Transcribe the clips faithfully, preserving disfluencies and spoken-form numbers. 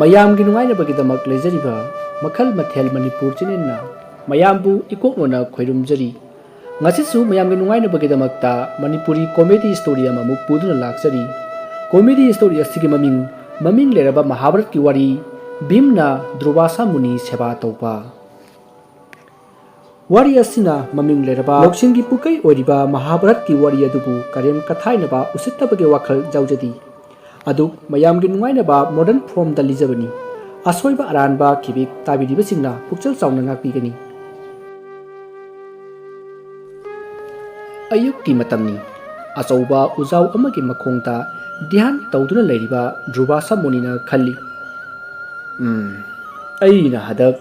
ꯃꯌꯥꯝꯒꯤ ꯅꯨꯡꯉꯥꯏꯅꯕꯒꯤꯗꯃꯛ ꯂꯩꯖꯔꯤꯕ ꯃꯈꯜ ꯃꯊꯦꯜ ꯃꯅꯤꯄꯨꯔ ꯆꯦꯅꯦꯜꯅ ꯃꯌꯥꯝꯕꯨ ꯏꯀꯣꯛꯅꯅ ꯈꯣꯏꯔꯨꯝꯖꯔꯤ꯫ ꯉꯁꯤꯁꯨ ꯃꯌꯥꯝꯒꯤ ꯅꯨꯡꯉꯥꯏꯅꯕꯒꯤꯗꯃꯛꯇ ꯃꯅꯤꯄꯨꯔꯤ ꯀꯣꯃꯦꯗꯤ ꯁ꯭ꯇꯣꯔꯤ ꯑꯃꯃꯨꯛ ꯄꯨꯗꯨꯅ ꯂꯥꯛꯆꯔꯤ꯫ ꯀꯣꯃꯦꯗꯤ ꯁ꯭ꯇꯣꯔꯤ ꯑꯁꯤꯒꯤ ꯃꯃꯤꯡ, ꯃꯃꯤꯡ ꯂꯩꯔꯕ ꯃꯍꯥꯚꯥꯔꯠꯀꯤ ꯋꯥꯔꯤ, ꯚꯤꯝꯅ ꯗ꯭ꯔꯨꯕꯥꯁꯥ ꯃꯨꯅꯤ ꯁꯦꯕꯥ ꯇꯧꯕ꯫ ꯋꯥꯔꯤ ꯑꯁꯤꯅ ꯃꯃꯤꯡ ꯂꯩꯔꯕ ꯂꯧꯁꯤꯡꯒꯤ ꯄꯨꯀꯩ ꯑꯣꯏꯔꯤꯕ ꯃꯍꯥꯚꯥꯔꯠꯀꯤ ꯋꯥꯔꯤ ꯑꯗꯨꯕꯨ ꯀꯔꯦꯝ ꯀꯊꯥꯏꯅꯕ ꯎꯁꯤꯠꯇꯕꯒꯤ ꯋꯥꯈꯜ ꯌꯥꯎꯖꯗꯦ꯫ ꯑꯗꯨ ꯃꯌꯥꯝꯒꯤ ꯅꯨꯡꯉꯥꯏꯅꯕ ꯃꯣꯗꯔꯟ ꯐꯣꯔꯝꯗ ꯂꯤꯖꯕꯅꯤ꯫ ꯑꯁꯣꯏꯕ ꯑꯔꯥꯟꯕ ꯈꯤꯕꯤꯛ ꯇꯥꯕꯤꯔꯤꯕꯁꯤꯡꯅ ꯄꯨꯛꯆꯦꯜ ꯆꯥꯎꯅ ꯉꯥꯛꯄꯤꯒꯅꯤ꯫ ꯑꯌꯨꯛꯀꯤ ꯃꯇꯝꯅꯤ꯫ ꯑꯆꯧꯕ ꯎꯖꯥꯎ ꯑꯃꯒꯤ ꯃꯈꯣꯡꯗ ꯙ꯭ꯌꯥꯟ ꯇꯧꯗꯨꯅ ꯂꯩꯔꯤꯕ ꯗ꯭ꯔꯨꯕꯥꯁꯥ ꯃꯨꯅꯤꯅ ꯈꯜꯂꯤ, "ꯎꯝ, ꯑꯩꯅ ꯍꯟꯗꯛ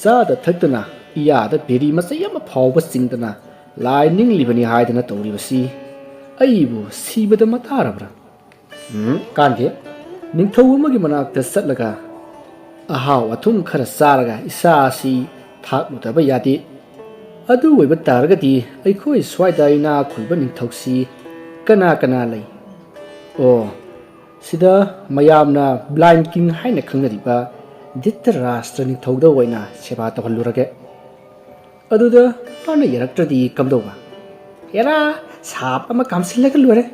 ꯆꯥꯗ ꯊꯛꯇꯅ ꯏꯌꯥꯗ ꯕꯤꯔꯤ ꯃꯆꯩ ꯑꯃ ꯐꯥꯎꯕ ꯆꯤꯡꯗꯅ ꯂꯥꯏ ꯅꯤꯡꯂꯤꯕꯅꯤ ꯍꯥꯏꯗꯅ ꯇꯧꯔꯤꯕꯁꯤ ꯑꯩꯕꯨ ꯁꯤꯕꯗ ꯃꯇꯥꯔꯕ꯭ꯔꯥ? ꯎꯝ, ꯀꯥꯟꯗꯦ꯫ ꯅꯤꯡꯊꯧ ꯑꯃꯒꯤ ꯃꯅꯥꯛꯇ ꯆꯠꯂꯒ ꯑꯍꯥꯎ ꯑꯊꯨꯝ ꯈꯔ ꯆꯥꯔꯒ ꯏꯁꯥ ꯑꯁꯤ ꯊꯥꯛꯂꯨꯗꯕ ꯌꯥꯗꯦ꯫ ꯑꯗꯨ ꯑꯣꯏꯕ ꯇꯥꯔꯒꯗꯤ ꯑꯩꯈꯣꯏ ꯁ꯭ꯋꯥꯏꯗ ꯏꯅꯥꯛ ꯈꯨꯟꯕ ꯅꯤꯡꯊꯧꯁꯤ ꯀꯅꯥ ꯀꯅꯥ ꯂꯩ? ꯑꯣ, ꯁꯤꯗ ꯃꯌꯥꯝꯅ ꯕ꯭ꯂꯥꯏꯟ ꯀꯤꯡ ꯍꯥꯏꯅ ꯈꯪꯅꯔꯤꯕ ꯙꯤꯇꯔꯥꯁꯇ꯭ꯔ ꯅꯤꯡꯊꯧꯗ ꯑꯣꯏꯅ ꯁꯦꯕꯥ ꯇꯧꯍꯜꯂꯨꯔꯒꯦ꯫ ꯑꯗꯨꯗ ꯃꯥꯅ ꯌꯥꯔꯛꯇ꯭ꯔꯗꯤ ꯀꯝꯗꯧꯕ? ꯍꯦꯔꯥ, ꯁꯥꯞ ꯑꯃ ꯀꯥꯝꯁꯤꯜꯂꯒ ꯂꯣꯏꯔꯦ꯫"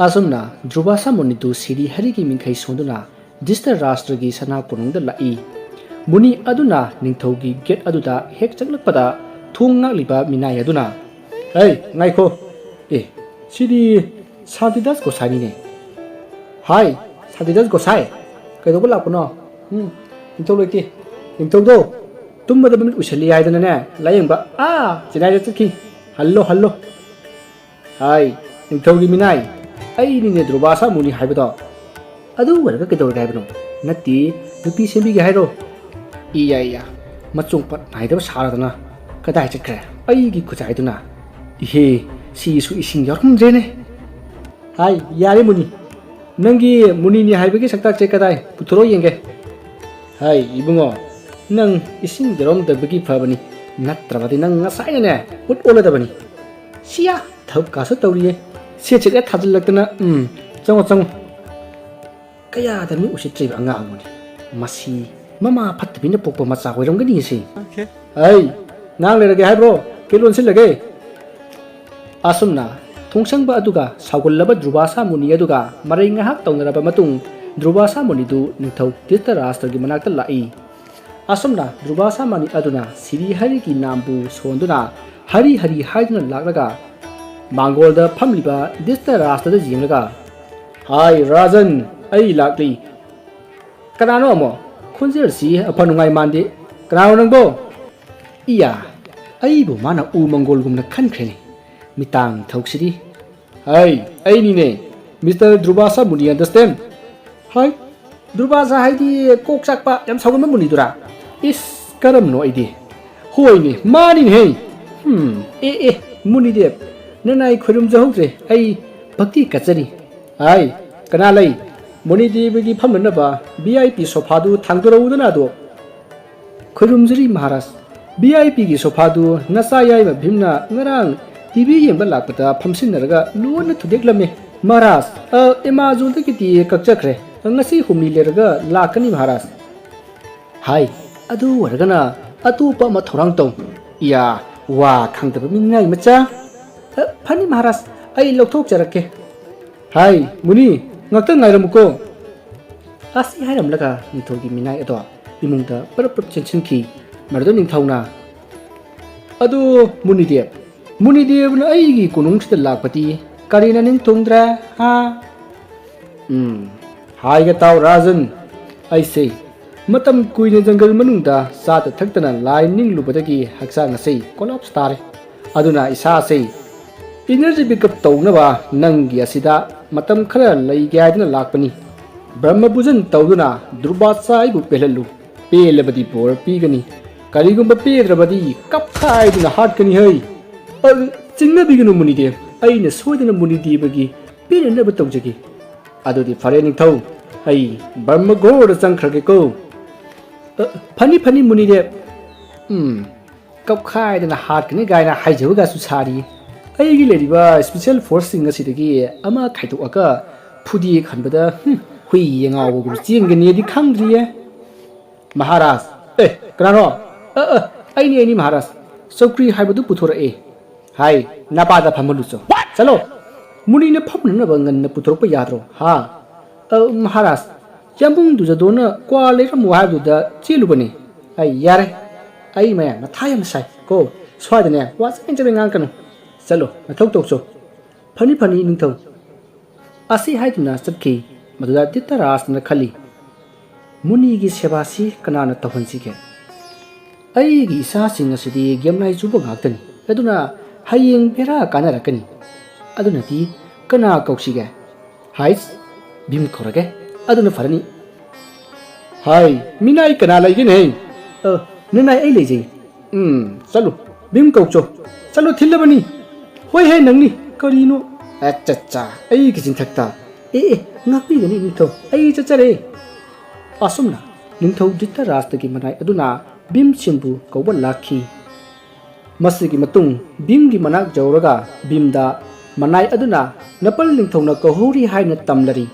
ꯑꯁꯨꯝꯅ ꯗ꯭ꯔꯨꯕꯥꯁꯥ ꯃꯨꯅꯤꯗꯨ ꯁꯤꯔꯤ ꯍꯔꯤꯒꯤ ꯃꯤꯡꯈꯩ ꯁꯣꯟꯗꯨꯅ ꯙꯤꯁꯇꯔꯥꯁꯇ꯭ꯔꯒꯤ ꯁꯅꯥ ꯀꯣꯅꯨꯡꯗ ꯂꯥꯛꯏ꯫ ꯃꯨꯅꯤ ꯑꯗꯨꯅ ꯅꯤꯡꯊꯧꯒꯤ ꯒꯦꯠ ꯑꯗꯨꯗ ꯍꯦꯛ ꯆꯪꯂꯛꯄꯗ ꯊꯣꯡ ꯉꯥꯛꯂꯤꯕ ꯃꯤꯅꯥꯏ ꯑꯗꯨꯅ, "ꯍꯩ, ꯉꯥꯏꯈꯣ! ꯑꯦ, ꯁꯤꯗꯤ ꯁꯥꯟꯇꯤꯗꯥꯁ ꯒꯣꯁꯥꯏꯅꯤꯅꯦ꯫" "ꯍꯥꯏ, ꯁꯥꯟꯇꯤꯗꯥꯁ ꯒꯣꯁꯥꯏ, ꯀꯩꯗꯧꯕ ꯂꯥꯛꯄꯅꯣ?" "ꯎꯝ, ꯅꯤꯡꯊꯧ ꯂꯩꯇꯦ꯫ ꯅꯤꯡꯊꯧꯗꯣ ꯇꯨꯝꯕꯗ ꯃꯃꯤꯠ ꯎꯏꯁꯜꯂꯤ ꯍꯥꯏꯗꯅꯅꯦ, ꯂꯥꯌꯦꯡꯕ ꯑꯥ ꯆꯦꯟꯅꯥꯏꯗ ꯆꯠꯈꯤ꯫ Hello, hello." "ꯍꯥꯏ, ꯅꯤꯡꯊꯧꯒꯤ ꯃꯤꯅꯥꯏ, ꯑꯩꯅꯤꯅꯦ ꯗ꯭ꯔꯨꯕꯥꯁꯥ ꯃꯨꯅꯤ ꯍꯥꯏꯕꯗꯣ꯫ ꯑꯗꯨ ꯑꯣꯏꯔꯒ ꯀꯩꯗꯧꯔꯒꯦ ꯍꯥꯏꯕꯅꯣ? ꯅꯠꯇꯦ, ꯅꯨꯄꯤ ꯁꯦꯝꯕꯤꯒꯦ ꯍꯥꯏꯔꯣ?" "ꯏꯌꯥ, ꯏꯌꯥ, ꯃꯆꯣꯡ ꯄꯠ ꯅꯥꯏꯗꯕ ꯁꯥꯔꯗꯅ ꯀꯗꯥꯏ ꯆꯠꯈ꯭ꯔꯦ ꯑꯩꯒꯤ ꯈꯨꯖꯥꯏꯗꯨꯅ? ꯏꯍꯦ, ꯁꯤꯒꯤꯁꯨ ꯏꯁꯤꯡ ꯌꯥꯎꯔꯝꯗ꯭ꯔꯦꯅꯦ꯫ ꯍꯥꯏ, ꯌꯥꯔꯦ ꯃꯨꯅꯤ, ꯅꯪꯒꯤ ꯃꯨꯅꯤꯅꯤ ꯍꯥꯏꯕꯒꯤ ꯁꯛꯇꯥꯛꯁꯦ ꯀꯗꯥꯏ? ꯄꯨꯊꯣꯔꯛꯑꯣ ꯌꯦꯡꯒꯦ꯫ ꯍꯥꯏ, ꯏꯕꯨꯡꯉꯣ, ꯅꯪ ꯏꯁꯤꯡ ꯌꯥꯎꯔꯝꯗꯕꯒꯤ ꯐꯕꯅꯤ, ꯅꯠꯇ꯭ꯔꯕꯗꯤ ꯅꯪ ꯉꯁꯥꯏꯅꯅꯦ ꯎꯠ ꯑꯣꯜꯂꯗꯕꯅꯤ꯫ ꯁꯤꯌꯥ, ꯊꯕꯛ ꯀꯥꯁꯨ ꯇꯧꯔꯤꯌꯦ, ꯁꯦꯠ ꯁꯦꯠ ꯍꯦꯛ ꯊꯥꯖꯤꯜꯂꯛꯇꯅ꯫ ꯎꯝ, ꯆꯪꯉꯣ, ꯆꯪꯉꯣ꯫" ꯀꯌꯥꯗ ꯃꯤ ꯎꯁꯤꯠꯇ꯭ꯔꯤꯕ ꯑꯉꯥꯡꯅꯣꯅꯦ꯫ ꯃꯁꯤ ꯃꯃꯥ ꯐꯠꯇꯕꯤꯅ ꯄꯣꯛꯄ ꯃꯆꯥ ꯑꯣꯏꯔꯝꯒꯅꯤ ꯁꯤ꯫ ꯑꯩ ꯉꯥꯡ ꯂꯩꯔꯒꯦ ꯍꯥꯏꯕ꯭ꯔꯣ? ꯀꯦ ꯂꯣꯟꯁꯤꯜꯂꯒꯦ꯫ ꯑꯁꯨꯝꯅ ꯊꯣꯡꯁꯪꯕ ꯑꯗꯨꯒ ꯁꯥꯎꯒꯜꯂꯕ ꯗ꯭ꯔꯨꯕꯥꯁꯥ ꯃꯨꯅꯤ ꯑꯗꯨꯒ ꯃꯔꯩ ꯉꯥꯏꯍꯥꯛ ꯇꯧꯅꯔꯕ ꯃꯇꯨꯡ, ꯗ꯭ꯔꯨꯕꯥꯁꯥ ꯃꯨꯅꯤꯗꯨ ꯅꯤꯡꯊꯧ ꯙ꯭ꯔꯤꯇꯔꯥꯁꯇ꯭ꯔꯒꯤ ꯃꯅꯥꯛꯇ ꯂꯥꯛꯏ꯫ ꯑꯁꯨꯝꯅ ꯗ꯭ꯔꯨꯕꯥꯁꯥ ꯃꯨꯅꯤ ꯑꯗꯨꯅ ꯁꯤꯔꯤ ꯍꯔꯤꯒꯤ ꯅꯥꯝꯕꯨ ꯁꯣꯟꯗꯨꯅ ꯍꯔꯤ ꯍꯔꯤ ꯍꯥꯏꯗꯨꯅ ꯂꯥꯛꯂꯒ ꯃꯥꯡꯒꯣꯜꯗ ꯐꯝꯂꯤꯕ ꯙ꯭ꯔꯤꯇꯔꯥꯁꯇ꯭ꯔꯗ ꯌꯦꯡꯂꯒ, "ꯍꯥꯏ ꯔꯥꯖꯟ, ꯑꯩ ꯂꯥꯛꯂꯤ꯫" "ꯀꯅꯥꯅꯣ ꯑꯃꯨꯛ? ꯈꯣꯟꯖꯦꯜꯁꯤ ꯑꯐ ꯅꯨꯡꯉꯥꯏ ꯃꯥꯟꯗꯦ꯫ ꯀꯅꯥꯅꯣ ꯅꯪꯕꯣ?" ꯏꯌꯥ, ꯑꯩꯕꯨ ꯃꯥꯅ ꯎ ꯃꯪꯒꯣꯜꯒꯨꯝꯅ ꯈꯟꯈ꯭ꯔꯦꯅꯦ꯫ ꯃꯤꯇꯥꯡ ꯊꯧꯁꯤꯗꯤ꯫ "ꯍꯥꯏ, ꯑꯩꯅꯤꯅꯦ, ꯃꯤꯁꯇꯔ ꯗ꯭ꯔꯨꯕꯥꯁꯥ ꯃꯨꯅꯤ, understand?" "ꯍꯥꯏ, ꯗ꯭ꯔꯨꯕꯥꯁꯥ ꯍꯥꯏꯗꯤ ꯀꯣꯛ ꯆꯥꯛꯄ, ꯌꯥꯝ ꯁꯥꯎꯒꯟꯕ ꯃꯨꯅꯤꯗꯨꯔꯥ?" "ꯏꯁ, ꯀꯔꯝꯅꯣ ꯑꯩꯗꯤ?" "ꯍꯣꯏꯅꯦ, ꯃꯥꯅꯤꯅꯦꯍꯦ꯫ ꯍꯝ, ꯑꯦ, ꯑꯦ, ꯃꯨꯅꯤꯗꯦꯕ, ꯅꯅꯥꯏ ꯈꯣꯏꯔꯨꯝꯖꯍꯧꯗ꯭ꯔꯦ, ꯑꯩ ꯚꯛꯇꯤ ꯀꯠꯆꯔꯤ꯫ ꯍꯥꯏ, ꯀꯅꯥ ꯂꯩ? ꯃꯨꯅꯤꯗꯦꯕꯒꯤ ꯐꯝꯅꯅꯕ ꯚꯤ ꯑꯥꯏ ꯄꯤ ꯁꯣꯐꯥꯗꯨ ꯊꯥꯡꯗꯣꯔꯛꯎꯗꯅ ꯑꯗꯣ꯫" "ꯈꯣꯏꯔꯨꯝꯖꯔꯤ ꯃꯍꯥꯔꯥꯖ꯫ ꯚꯤ ꯑꯥꯏ ꯄꯤꯒꯤ ꯁꯣꯐꯥꯗꯨ ꯅꯆꯥ ꯌꯥꯏꯃ ꯚꯤꯝꯅ ꯉꯔꯥꯡ ꯇꯤ ꯚꯤ ꯌꯦꯡꯕ ꯂꯥꯛꯄꯗ ꯐꯝꯁꯤꯟꯅꯔꯒ ꯂꯣꯏꯅ ꯊꯨꯗꯦꯛꯂꯝꯃꯦ ꯃꯍꯥꯔꯥꯖ꯫ ꯑ, ꯑꯦꯃꯥꯖꯣꯟꯗꯒꯤꯗꯤ ꯀꯛꯆꯈ꯭ꯔꯦ꯫ ꯉꯁꯤ ꯍꯨꯝꯅꯤ ꯂꯩꯔꯒ ꯂꯥꯛꯀꯅꯤ ꯃꯍꯥꯔꯥꯖ꯫" "ꯍꯥꯏ, ꯑꯗꯨ ꯑꯣꯏꯔꯒꯅ ꯑꯇꯣꯞꯄ ꯑꯃ ꯊꯧꯔꯥꯡ ꯇꯧ꯫" "ꯏꯌꯥ, ꯋꯥ ꯈꯪꯗꯕ ꯃꯤꯅꯥꯏ ꯃꯆꯥ꯫" "ꯑ, ꯐꯅꯤ ꯃꯍꯥꯔꯥꯖ, ꯑꯩ ꯂꯧꯊꯣꯛꯆꯔꯛꯀꯦ꯫" "ꯍꯥꯏ, ꯃꯨꯅꯤ, ꯉꯥꯛꯇꯪ ꯉꯥꯏꯔꯝꯃꯨꯀꯣ꯫" ꯑꯁꯤ ꯍꯥꯏꯔꯝꯂꯒ ꯅꯤꯡꯊꯧꯒꯤ ꯃꯤꯅꯥꯏ ꯑꯗꯣ ꯏꯃꯨꯡꯗ ꯄꯔꯞ ꯄꯔꯞ ꯆꯦꯟꯁꯤꯟꯈꯤ꯫ ꯃꯗꯨꯗ ꯅꯤꯡꯊꯧꯅ, "ꯑꯗꯣ ꯃꯨꯅꯤꯗꯦꯕ, ꯃꯨꯅꯤꯗꯦꯕꯅ ꯑꯩꯒꯤ ꯀꯣꯅꯨꯡꯁꯤꯗ ꯂꯥꯛꯄꯗꯤ ꯀꯔꯤꯅ ꯅꯤꯡ ꯊꯨꯡꯗ꯭ꯔꯦ, ꯍꯥ?" "ꯎꯝ, ꯍꯥꯏꯒꯦ ꯇꯥꯎ ꯔꯥꯖꯟ, ꯑꯩꯁꯦ ꯃꯇꯝ ꯀꯨꯏꯅ ꯖꯪꯒꯜ ꯃꯅꯨꯡꯗ ꯆꯥꯗ ꯊꯛꯇꯅ ꯂꯥꯏ ꯅꯤꯡꯂꯨꯕꯗꯒꯤ ꯍꯛꯆꯥꯡ ꯑꯁꯤ ꯀꯣꯂꯥꯞꯁ ꯇꯥꯔꯦ꯫ ꯑꯗꯨꯅ ꯏꯁꯥꯁꯦ ꯏꯅꯔꯖꯤ ꯄꯤꯛꯑꯞ ꯇꯧꯅꯕ ꯅꯪꯒꯤ ꯑꯁꯤꯗ ꯃꯇꯝ ꯈꯔ ꯂꯩꯒꯦ ꯍꯥꯏꯗꯨꯅ ꯂꯥꯛꯄꯅꯤ꯫ ꯕ꯭ꯔꯍ꯭ꯃ ꯄꯨꯖꯟ ꯇꯧꯗꯨꯅ ꯗꯨꯔꯕꯥꯁꯥ ꯑꯩꯕꯨ ꯄꯦꯜꯍꯜꯂꯨ꯫ ꯄꯦꯜꯂꯕꯗꯤ ꯕꯣꯔ ꯄꯤꯒꯅꯤ, ꯀꯔꯤꯒꯨꯝꯕ ꯄꯦꯗ꯭ꯔꯕꯗꯤ ꯀꯞꯈꯥꯏꯗꯨꯅ ꯍꯥꯠꯀꯅꯤ ꯍꯩ꯫" "ꯑ, ꯆꯤꯡꯅꯕꯤꯒꯅꯨ ꯃꯨꯅꯤꯗꯦꯕ, ꯑꯩꯅ ꯁꯣꯏꯗꯅ ꯃꯨꯅꯤꯗꯦꯕꯒꯤ ꯄꯦꯟꯅꯅꯕ ꯇꯧꯖꯒꯦ꯫ ꯑꯗꯨꯗꯤ ꯐꯔꯦ ꯅꯤꯡꯊꯧ, ꯑꯩ ꯕ꯭ꯔꯍ꯭ꯃ ꯒꯣꯔꯗ ꯆꯪꯈ꯭ꯔꯒꯦꯀꯣ꯫" "ꯑ, ꯐꯅꯤ ꯐꯅꯤ ꯃꯨꯅꯤꯗꯦꯕ꯫" "ꯎꯝ, ꯀꯞꯈꯥꯏꯗꯅ ꯍꯥꯠꯀꯅꯤ ꯀꯥꯏꯅ ꯍꯥꯏꯖꯕꯒꯁꯨ ꯁꯥꯔꯤ꯫ ꯑꯩꯒꯤ ꯂꯩꯔꯤꯕ ꯁ꯭ꯄꯤꯁꯦꯜ ꯐꯣꯔꯁꯁꯤꯡ ꯑꯁꯤꯗꯒꯤ ꯑꯃ ꯈꯥꯏꯗꯣꯛꯑꯒ ꯐꯨꯗꯦꯛ ꯍꯟꯕꯗ, ꯍꯨꯝ, ꯍꯨꯏ ꯉꯥꯎꯕꯒꯨꯝ ꯆꯦꯟꯒꯅꯤꯗꯤ ꯈꯪꯗ꯭ꯔꯤꯌꯦ꯫ ꯃꯍꯥꯔꯥꯖ꯫ ꯑꯦ, ꯀꯅꯥꯅꯣ? ꯑ, ꯑ, ꯑꯩꯅꯤ, ꯑꯩꯅꯤ, ꯃꯍꯥꯔꯥꯖ꯫ ꯆꯧꯀ꯭ꯔꯤ ꯍꯥꯏꯕꯗꯨ ꯄꯨꯊꯣꯔꯛꯑꯦ꯫ ꯍꯥꯏ, ꯅꯄꯥꯗ ꯐꯝꯍꯜꯂꯨꯆꯣ꯫ ꯆꯠꯂꯣ꯫ ꯃꯨꯅꯤꯅ ꯐꯝꯅꯅꯕ ꯉꯟꯅ ꯄꯨꯊꯣꯔꯛꯄ ꯌꯥꯗ꯭ꯔꯣ? ꯍꯥ? ꯑ, ꯃꯍꯥꯔꯥꯖ, ꯌꯥꯝꯕꯨꯡ ꯗꯨꯖꯗꯣꯅ ꯀ꯭ꯋꯥ ꯂꯩꯔꯝꯃꯨ ꯍꯥꯏꯕꯗꯨꯗ ꯆꯦꯜꯂꯨꯕꯅꯤ꯫ ꯑꯩ, ꯌꯥꯔꯦ꯫ ꯑꯩ ꯃꯌꯥꯝ ꯃꯊꯥ ꯌꯥꯝ ꯁꯥꯏ ꯀꯣ꯫ ꯁ꯭ꯋꯥꯏꯗꯅꯦ ꯋꯥ ꯆꯕꯦꯡ ꯆꯕꯦꯡ ꯉꯥꯡꯉꯛꯀꯅꯨ꯫ ꯆꯠꯂꯣ, ꯅꯊꯧ ꯇꯧꯆꯣ꯫ ꯐꯅꯤ, ꯐꯅꯤ, ꯅꯤꯡꯊꯧ꯫ ꯑꯁꯤ ꯍꯥꯏꯗꯨꯅ ꯆꯠꯈꯤ꯫ ꯃꯗꯨꯗ ꯙ꯭ꯔꯤꯇꯔꯥꯁꯇ꯭ꯔꯅ ꯈꯜꯂꯤ, "ꯃꯨꯅꯤꯒꯤ ꯁꯦꯕꯥꯁꯤ ꯀꯅꯥꯅ ꯇꯧꯍꯟꯁꯤꯒꯦ? ꯑꯩꯒꯤ ꯏꯆꯥꯁꯤꯡ ꯑꯁꯤꯗꯤ ꯒꯦꯝꯅꯥꯏ ꯆꯨꯕ ꯉꯥꯛꯇꯅꯤ꯫ ꯑꯗꯨꯅ ꯍꯌꯦꯡ ꯕꯦꯔꯥ ꯀꯥꯟꯅꯔꯛꯀꯅꯤ꯫ ꯑꯗꯨꯅꯗꯤ ꯀꯅꯥ ꯀꯧꯁꯤꯒꯦ? ꯍꯥꯏꯁ, ꯚꯤꯝ ꯀꯧꯔꯒꯦ꯫ ꯑꯗꯨꯅ ꯐꯔꯅꯤ꯫" "ꯍꯥꯏ, ꯃꯤꯅꯥꯏ ꯀꯅꯥ ꯂꯩꯒꯦꯅꯦ? ꯑ, ꯅꯅꯥꯏ ꯑꯩ ꯂꯩꯖꯩ꯫" "ꯎꯝ, ꯆꯠꯂꯨ꯫ ꯚꯤꯝ ꯀꯧꯆꯣ꯫ ꯆꯠꯂꯨ, ꯊꯤꯜꯂꯕꯅꯤ꯫" "ꯍꯣꯏ ꯍꯦ, ꯅꯪꯅꯤ꯫ ꯀꯔꯤꯅꯣ?" "ꯑꯠꯆꯥ, ꯑꯩꯒꯤ ꯆꯤꯟꯊꯛꯇ꯫ ꯑꯦ, ꯑꯦ, ꯉꯥꯛꯄꯤꯒꯅꯤ ꯅꯤꯡꯊꯧ꯫ ꯑꯩ ꯆꯠꯆꯔꯦ꯫" ꯑꯁꯨꯝꯅ ꯅꯤꯡꯊꯧ ꯙ꯭ꯔꯤꯇꯔꯥꯁꯇ꯭ꯔꯒꯤ ꯃꯅꯥꯏ ꯑꯗꯨꯅ ꯚꯤꯝꯁꯦꯟꯕꯨ ꯀꯧꯕ ꯂꯥꯛꯈꯤ꯫ ꯃꯁꯤꯒꯤ ꯃꯇꯨꯡ ꯚꯤꯝꯒꯤ ꯃꯅꯥꯛ ꯌꯧꯔꯒ ꯚꯤꯝꯗ ꯃꯅꯥꯏ ꯑꯗꯨꯅ ꯅꯄꯜ ꯅꯤꯡꯊꯧꯅ ꯀꯧꯍꯧꯔꯤ ꯍꯥꯏꯅ ꯇꯝꯂꯔꯤ꯫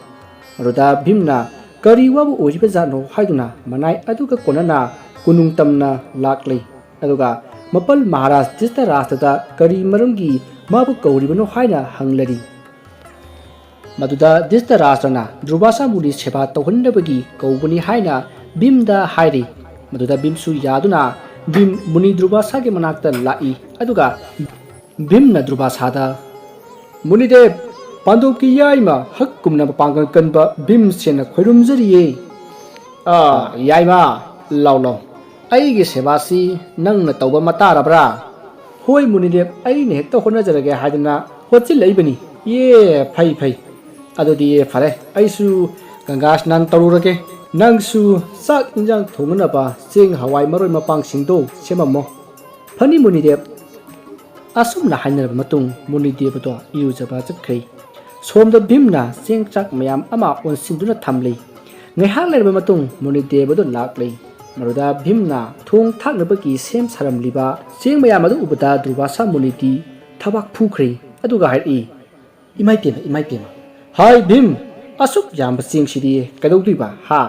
ꯃꯗꯨꯗ ꯚꯤꯝꯅ ꯀꯔꯤ ꯋꯥꯕ ꯑꯣꯏꯔꯤꯕꯖꯥꯠꯅꯣ ꯍꯥꯏꯗꯨꯅ ꯃꯅꯥꯏ ꯑꯗꯨꯒ ꯀꯣꯟꯅꯅ ꯀꯣꯅꯨꯡ ꯇꯝꯅ ꯂꯥꯛꯂꯤ꯫ ꯑꯗꯨꯒ ꯃꯄꯜ ꯃꯍꯥꯔꯥꯖ ꯙ꯭ꯔꯤꯇꯔꯥꯁꯇ꯭ꯔꯗ ꯀꯔꯤ ꯃꯔꯝꯒꯤ ꯃꯥꯕꯨ ꯀꯧꯔꯤꯕꯅꯣ ꯍꯥꯏꯅ ꯍꯪꯂꯔꯤ꯫ ꯃꯗꯨꯗ ꯙ꯭ꯔꯤꯇꯔꯥꯁꯇ꯭ꯔꯅ ꯗꯨꯔꯚꯥꯁꯥ ꯃꯨꯅꯤ ꯁꯦꯕꯥ ꯇꯧꯍꯟꯅꯕꯒꯤ ꯀꯧꯕꯅꯤ ꯍꯥꯏꯅ ꯚꯤꯝꯗ ꯍꯥꯏꯔꯤ꯫ ꯃꯗꯨꯗ ꯚꯤꯝꯁꯨ ꯌꯥꯗꯨꯅ ꯚꯤꯝ ꯃꯨꯅꯤ ꯗꯨꯔꯚꯥꯁꯥꯒꯤ ꯃꯅꯥꯛꯇ ꯂꯥꯛꯏ꯫ ꯑꯗꯨꯒ ꯚꯤꯝꯅ ꯗꯨꯔꯚꯥꯁꯥꯗ, "ꯃꯨꯅꯤꯗꯦꯕ, ꯄꯥꯟꯗꯣꯞꯀꯤ ꯌꯥꯏꯃ ꯍꯛꯀꯨꯝꯅ ꯃꯄꯥꯡꯒꯜ ꯀꯟꯕ ꯚꯤꯝꯁꯦꯟꯅ ꯈꯣꯏꯔꯨꯝꯖꯔꯤꯌꯦ꯫" "ꯑꯥ, ꯌꯥꯏꯃ, ꯂꯥꯎ ꯂꯥꯎ, ꯑꯩꯒꯤ ꯁꯦꯕꯥꯁꯤ ꯅꯪꯅ ꯇꯧꯕ ꯃꯇꯥꯔꯕ꯭ꯔꯥ?" "ꯍꯣꯏ ꯃꯨꯅꯤꯗꯦꯕ, ꯑꯩꯅ ꯍꯦꯛꯇ ꯍꯣꯠꯅꯖꯔꯒꯦ ꯍꯥꯏꯗꯅ ꯍꯣꯠꯆꯤꯜꯂꯛꯏꯕꯅꯤ꯫" "ꯌꯦ, ꯐꯩ, ꯐꯩ꯫ ꯑꯗꯨꯗꯤ ꯐꯔꯦ, ꯑꯩꯁꯨ ꯒꯪꯒꯥ ꯁ꯭ꯅꯥꯟ ꯇꯧꯔꯨꯔꯒꯦ꯫ ꯅꯪꯁꯨ ꯆꯥꯛ ꯏꯟꯖꯥꯡ ꯊꯣꯡꯅꯅꯕ ꯆꯦꯡ ꯍꯋꯥꯏ ꯃꯔꯣꯏ ꯃꯄꯥꯡꯁꯤꯡꯗꯣ ꯁꯦꯝꯃꯝꯃꯣ꯫" "ꯐꯅꯤ ꯃꯨꯅꯤꯗꯦꯕ꯫" ꯑꯁꯨꯝꯅ ꯍꯥꯏꯅꯔꯕ ꯃꯇꯨꯡ ꯃꯨꯅꯤꯗꯦꯕꯗꯣ ꯏꯔꯨꯖꯕ ꯆꯠꯈ꯭ꯔꯦ꯫ ꯁꯣꯝꯗ ꯚꯤꯝꯅ ꯆꯦꯡ ꯆꯥꯛ ꯃꯌꯥꯝ ꯑꯃ ꯑꯣꯟꯁꯤꯟꯗꯨꯅ ꯊꯝꯂꯤ꯫ ꯉꯥꯏꯍꯥꯛ ꯂꯩꯔꯕ ꯃꯇꯨꯡ ꯃꯨꯅꯤꯗꯦꯕꯗꯣ ꯂꯥꯛꯂꯤ꯫ ꯃꯗꯨꯗ ꯚꯤꯝꯅ ꯊꯣꯡ ꯊꯥꯛꯅꯕꯒꯤ ꯁꯦꯝ ꯁꯥꯔꯝꯂꯤꯕ ꯆꯦꯡ ꯃꯌꯥꯝ ꯑꯗꯨ ꯎꯕꯗ ꯗꯨꯔꯚꯥꯁꯥ ꯃꯨꯅꯤꯗꯤ ꯊꯕꯥꯛ ꯐꯨꯈ꯭ꯔꯦ꯫ ꯑꯗꯨꯒ ꯍꯥꯏꯔꯛꯏ, "ꯏꯃꯥꯏ ꯄꯦꯝꯃ, ꯏꯃꯥꯏ ꯄꯦꯝꯃ! ꯍꯥꯏ ꯚꯤꯝ, ꯑꯁꯨꯛ ꯌꯥꯝꯕ ꯆꯦꯡꯁꯤꯗꯤ ꯀꯩꯗꯧꯗꯣꯏꯕ, ꯍꯥ?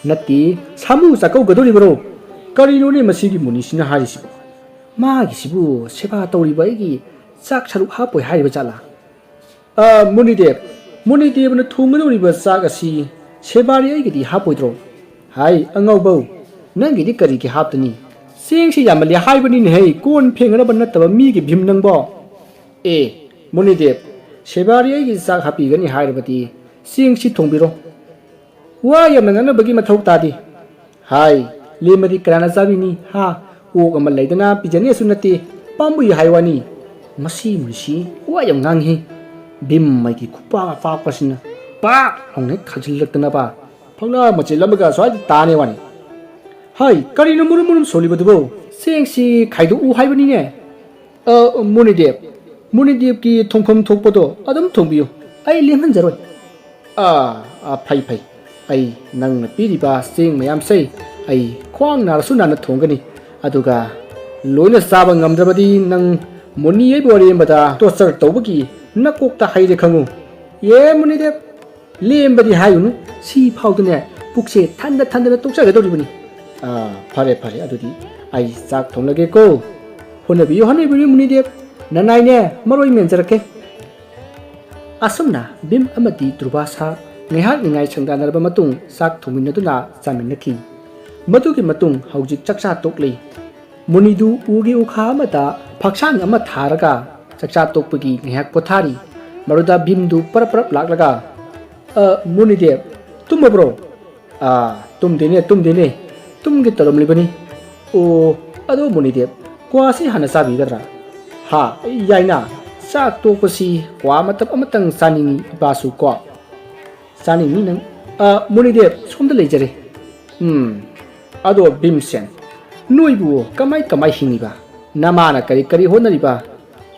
ꯅꯠꯇꯦ, ꯁꯥꯃꯨ ꯆꯥꯛꯀꯧꯒꯗꯧꯔꯤꯕꯔꯣ? ꯀꯔꯤꯅꯣꯅꯦ ꯃꯁꯤꯒꯤ ꯃꯨꯅꯤꯁꯤꯅ ꯍꯥꯏꯔꯤꯁꯤꯕꯣ? ꯃꯥꯒꯤꯁꯤꯕꯨ ꯁꯦꯕꯥ ꯇꯧꯔꯤꯕ ꯑꯩꯒꯤ ꯆꯥꯛ ꯁꯔꯨꯛ ꯍꯥꯞꯄꯣꯏ ꯍꯥꯏꯔꯤꯕ ꯖꯥꯠꯂꯥ? ꯑ, ꯃꯨꯅꯤꯗꯦꯕ, ꯃꯨꯅꯤꯗꯦꯕꯅ ꯊꯣꯡꯒꯗꯧꯔꯤꯕ ꯆꯥꯛ ꯑꯁꯤ ꯁꯦꯕꯥꯔꯤ ꯑꯩꯒꯤꯗꯤ ꯍꯥꯞꯄꯣꯏꯗ꯭ꯔꯣ? ꯍꯥꯏ, ꯑꯉꯥꯎꯕꯧ, ꯅꯪꯒꯤꯗꯤ ꯀꯔꯤꯒꯤ ꯍꯥꯞꯇꯅꯤ? ꯆꯦꯡꯁꯤ ꯌꯥꯝꯃꯜꯂꯦ ꯍꯥꯏꯕꯅꯤꯅꯦꯍꯦ, ꯀꯣꯟ ꯐꯦꯡꯅꯕ ꯅꯠꯇꯕ ꯃꯤꯒꯤ ꯚꯤꯝ ꯅꯪꯕꯣ꯫ ꯑꯦ, ꯃꯨꯅꯤꯗꯦꯕ, ꯁꯦꯕꯥꯔꯤ ꯑꯩꯒꯤ ꯆꯥꯛ ꯍꯥꯞꯄꯤꯒꯅꯤ ꯍꯥꯏꯔꯕꯗꯤ ꯆꯦꯡꯁꯤ ꯊꯣꯡꯕꯤꯔꯣ꯫ ꯋꯥ ꯌꯥꯝꯅ ꯉꯥꯡꯅꯕꯒꯤ ꯃꯊꯧ ꯇꯥꯗꯦ꯫ ꯍꯥꯏ, ꯂꯦꯝꯃꯗꯤ ꯀꯅꯥꯅ ꯆꯥꯕꯤꯅꯤ? ꯍꯥ? ꯑꯣꯛ ꯑꯃ ꯂꯩꯗꯅ ꯄꯤꯖꯅꯤꯁꯨ ꯅꯠꯇꯦ, ꯄꯥꯝꯃꯨꯏ ꯍꯥꯏ ꯋꯥꯅꯤ꯫ ꯃꯁꯤ ꯃꯨꯅꯤꯁꯤ ꯋꯥ ꯌꯥꯝ ꯉꯥꯡꯉꯤ꯫ ꯚꯤꯝ ꯃꯩꯒꯤ ꯈꯨꯄꯥꯛ ꯑꯄꯥꯛꯄꯁꯤꯅ ꯄꯥꯛ ꯂꯥꯎꯅ ꯍꯦꯛ ꯈꯥꯖꯤꯜꯂꯛꯇꯅꯕ ꯐꯛꯂꯥꯡ ꯃꯆꯤꯜ ꯑꯃꯒ ꯁ꯭ꯋꯥꯏꯗ ꯇꯥꯅꯦ ꯋꯥꯅꯤ꯫ ꯍꯥꯏ, ꯀꯔꯤꯅꯣ ꯃꯨꯔꯨꯝ ꯃꯨꯔꯨꯝ ꯁꯣꯜꯂꯤꯕꯗꯨꯕꯣ? ꯆꯦꯡꯁꯤ ꯈꯥꯏꯗꯣꯛꯎ ꯍꯥꯏꯕꯅꯤꯅꯦ꯫ ꯑ, ꯃꯨꯅꯤꯗꯦꯕ, ꯃꯨꯅꯤꯗꯦꯕꯀꯤ ꯊꯣꯡꯐꯝ ꯊꯣꯛꯄꯗꯣ ꯑꯗꯨꯝ ꯊꯣꯡꯕꯤꯌꯨ, ꯑꯩ ꯂꯦꯝꯍꯟꯖꯔꯣꯏ꯫ ꯑꯥ, ꯑꯥ, ꯐꯩ, ꯐꯩ꯫ ꯑꯩ ꯅꯪꯅ ꯄꯤꯔꯤꯕ ꯆꯦꯡ ꯃꯌꯥꯝꯁꯦ ꯑꯩ ꯈ꯭ꯋꯥꯡ ꯅꯥꯔꯁꯨ ꯅꯥꯅ ꯊꯣꯡꯒꯅꯤ꯫ ꯑꯗꯨꯒ ꯂꯣꯏꯅ ꯆꯥꯕ ꯉꯝꯗ꯭ꯔꯕꯗꯤ ꯅꯪ ꯃꯨꯅꯤ ꯑꯩꯕꯨ ꯑꯔꯦꯝꯕꯗ torture ꯇꯧꯕꯒꯤ ꯅꯀꯣꯛꯇ ꯍꯩꯔꯦ ꯈꯪꯉꯨ꯫ ꯑꯦ ꯃꯨꯅꯤꯗꯦꯕ, ꯂꯦꯝꯕꯗꯤ ꯍꯥꯏꯒꯅꯨ, ꯁꯤ ꯐꯥꯎꯗꯅꯦ ꯄꯨꯛꯁꯦ ꯊꯟꯗ ꯊꯟꯗꯅ ꯇꯣꯛꯆꯒꯗꯧꯔꯤꯕꯅꯤ꯫ ꯑꯥ, ꯐꯔꯦ, ꯐꯔꯦ, ꯑꯗꯨꯗꯤ ꯑꯩ ꯆꯥꯛ ꯊꯣꯡꯂꯒꯦꯀꯣ꯫ ꯍꯣꯠꯅꯕꯤꯌꯨ, ꯍꯣꯠꯅꯕꯤꯌꯨ ꯃꯨꯅꯤꯗꯦꯕ, ꯅꯅꯥꯏꯅꯦ ꯃꯔꯣꯏ ꯃꯦꯟꯖꯔꯛꯀꯦ꯫ ꯑꯁꯨꯝꯅ ꯚꯤꯝ ꯑꯃꯗꯤ ꯗꯨꯔꯚꯥꯁꯥ ꯉꯥꯏꯍꯥꯛ ꯅꯤꯡꯉꯥꯏ ꯁꯪꯗꯥꯅꯔꯕ ꯃꯇꯨꯡ ꯆꯥꯛ ꯊꯣꯡꯃꯤꯟꯅꯗꯨꯅ ꯆꯥꯃꯤꯟꯅꯈꯤ꯫ ꯃꯗꯨꯒꯤ ꯃꯇꯨꯡ ꯍꯧꯖꯤꯛ ꯆꯥꯛꯆꯥ ꯇꯣꯛꯂꯤ꯫ ꯃꯨꯅꯤꯗꯨ ꯎꯒꯤ ꯎꯈꯥ ꯑꯃꯗ ꯐꯛꯁꯥꯡ ꯑꯃ ꯊꯥꯔꯒ ꯆꯥꯛꯆꯥ ꯇꯣꯛꯄꯒꯤ ꯉꯥꯏꯍꯥꯛ ꯄꯣꯊꯥꯔꯤ꯫ ꯃꯗꯨꯗ ꯚꯤꯝꯗꯨ ꯄꯔꯞ ꯄꯔꯞ ꯂꯥꯛꯂꯒ, "ꯑ, ꯃꯨꯅꯤꯗꯦꯕ, ꯇꯨꯝꯃꯕ꯭ꯔꯣ?" "ꯑꯥ, ꯇꯨꯝꯗꯦꯅꯦ, ꯇꯨꯝꯗꯦꯅꯦ, ꯇꯨꯝꯒꯦ ꯇꯧꯔꯝꯂꯤꯕꯅꯤ꯫" "ꯑꯣ, ꯑꯗꯣ ꯃꯨꯅꯤꯗꯦꯕ, ꯀ꯭ꯋꯥꯁꯤ ꯍꯥꯟꯅ ꯆꯥꯕꯤꯒꯗ꯭ꯔꯥ?" "ꯍꯥ, ꯌꯥꯏꯅ, ꯆꯥꯛ ꯇꯣꯛꯄꯁꯤ ꯀ꯭ꯋꯥ ꯃꯇꯞ ꯑꯃꯇꯪ ꯆꯥꯅꯤꯡꯏ ꯏꯄꯥꯁꯨ ꯀꯣ꯫" "ꯆꯥꯅꯤꯡꯏ ꯅꯪ?" "ꯑ, ꯃꯨꯅꯤꯗꯦꯕ, ꯁꯣꯝꯗ ꯂꯩꯖꯔꯦ꯫" "ꯎꯝ, ꯑꯗꯣ ꯚꯤꯝꯁꯦꯟ, ꯅꯣꯏꯕꯨ ꯀꯃꯥꯏ ꯀꯃꯥꯏ ꯍꯤꯡꯉꯤꯕ? ꯅꯃꯥꯅ ꯀꯔꯤ ꯀꯔꯤ ꯍꯣꯠꯅꯔꯤꯕ?"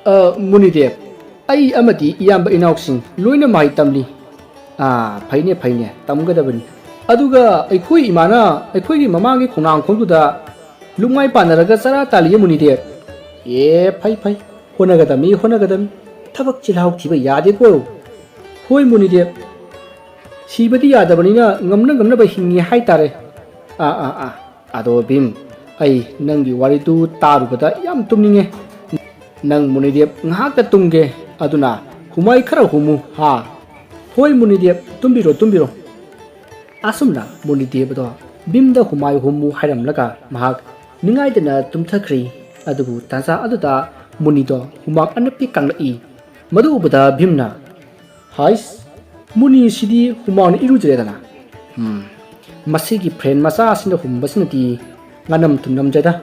"ꯑ, ꯃꯨꯅꯤꯗꯦꯕ, ꯑꯩ ꯑꯃꯗꯤ ꯏꯌꯥꯝꯕ ꯏꯅꯥꯎꯁꯤꯡ ꯂꯣꯏꯅ ꯃꯍꯩ ꯇꯝꯂꯤ꯫" "ꯑꯥ, ꯐꯩꯅꯦ, ꯐꯩꯅꯦ, ꯇꯝꯒꯗꯕꯅꯤ꯫ ꯑꯗꯨꯒ ꯑꯩꯈꯣꯏ ꯏꯃꯥꯅ ꯑꯩꯈꯣꯏꯒꯤ ꯃꯃꯥꯡꯒꯤ ꯈꯣꯡꯅꯥꯡꯈꯣꯡꯗꯨꯗ ꯂꯨꯞꯉꯥꯏ ꯄꯥꯟꯅꯔꯒ ꯆꯔꯥ ꯇꯥꯜꯂꯤꯌꯦ ꯃꯨꯅꯤꯗꯦꯕ꯫" "ꯑꯦ, ꯐꯩ, ꯐꯩ, ꯍꯣꯠꯅꯒꯗꯕꯅꯤ, ꯍꯣꯠꯅꯒꯗꯕꯅꯤ꯫ ꯊꯕꯛ ꯆꯤꯜꯍꯥꯎ ꯊꯤꯕ ꯌꯥꯗꯦꯀꯣ꯫" "ꯍꯣꯏ ꯃꯨꯅꯤꯗꯦꯕ꯫" ꯁꯤꯕꯗꯤ ꯌꯥꯗꯕꯅꯤꯅ ꯉꯝꯅ ꯉꯝꯅꯕ ꯍꯤꯡꯉꯤ ꯍꯥꯏꯇꯥꯔꯦ꯫ ꯑꯥ ꯑꯥ ꯑꯥ꯫ ꯑꯗꯣ ꯚꯤꯝ, ꯑꯩ ꯅꯪꯒꯤ ꯋꯥꯔꯤꯗꯨ ꯇꯥꯔꯨꯕꯗ ꯌꯥꯝ ꯇꯨꯝꯅꯤꯡꯉꯦ꯫ ꯅꯪ ꯃꯨꯅꯤꯗꯦꯕ ꯉꯥꯏꯍꯥꯛꯇ ꯇꯨꯝꯒꯦ꯫ ꯑꯗꯨꯅ ꯍꯨꯃꯥꯏ ꯈꯔ ꯍꯨꯝꯃꯨ ꯍꯥ꯫ ꯍꯣꯏ ꯃꯨꯅꯤꯗꯦꯕ, ꯇꯨꯝꯕꯤꯔꯣ ꯇꯨꯝꯕꯤꯔꯣ꯫ ꯑꯁꯨꯝꯅ ꯃꯨꯅꯤꯗꯦꯕꯗꯣ ꯚꯤꯝꯗ ꯍꯨꯃꯥꯏ ꯍꯨꯝꯃꯨ ꯍꯥꯏꯔꯝꯂꯒ ꯃꯍꯥꯛ ꯅꯤꯡꯉꯥꯏꯗꯅ ꯇꯨꯝꯊꯈ꯭ꯔꯤ꯫ ꯑꯗꯨꯕꯨ ꯇꯥꯟꯖꯥ ꯑꯗꯨꯗ ꯃꯨꯅꯤꯗꯣ ꯍꯨꯃꯥꯡ ꯑꯅꯞꯄꯤ ꯀꯥꯡꯂꯛꯏ꯫ ꯃꯗꯨ ꯎꯕꯗ ꯚꯤꯝꯅ, "ꯍꯥꯏꯁ, ꯃꯨꯅꯤꯁꯤꯗꯤ ꯍꯨꯃꯥꯡꯅ ꯏꯔꯨꯖꯔꯦꯗꯅ꯫ ꯎꯝ, ꯃꯁꯤꯒꯤ ꯐ꯭ꯔꯦꯟ ꯃꯆꯥꯁꯤꯅ ꯍꯨꯝꯕꯁꯤꯅꯗꯤ ꯉꯥꯅꯝ ꯊꯨꯝꯅꯝꯗ꯭ꯔꯦꯗ꯫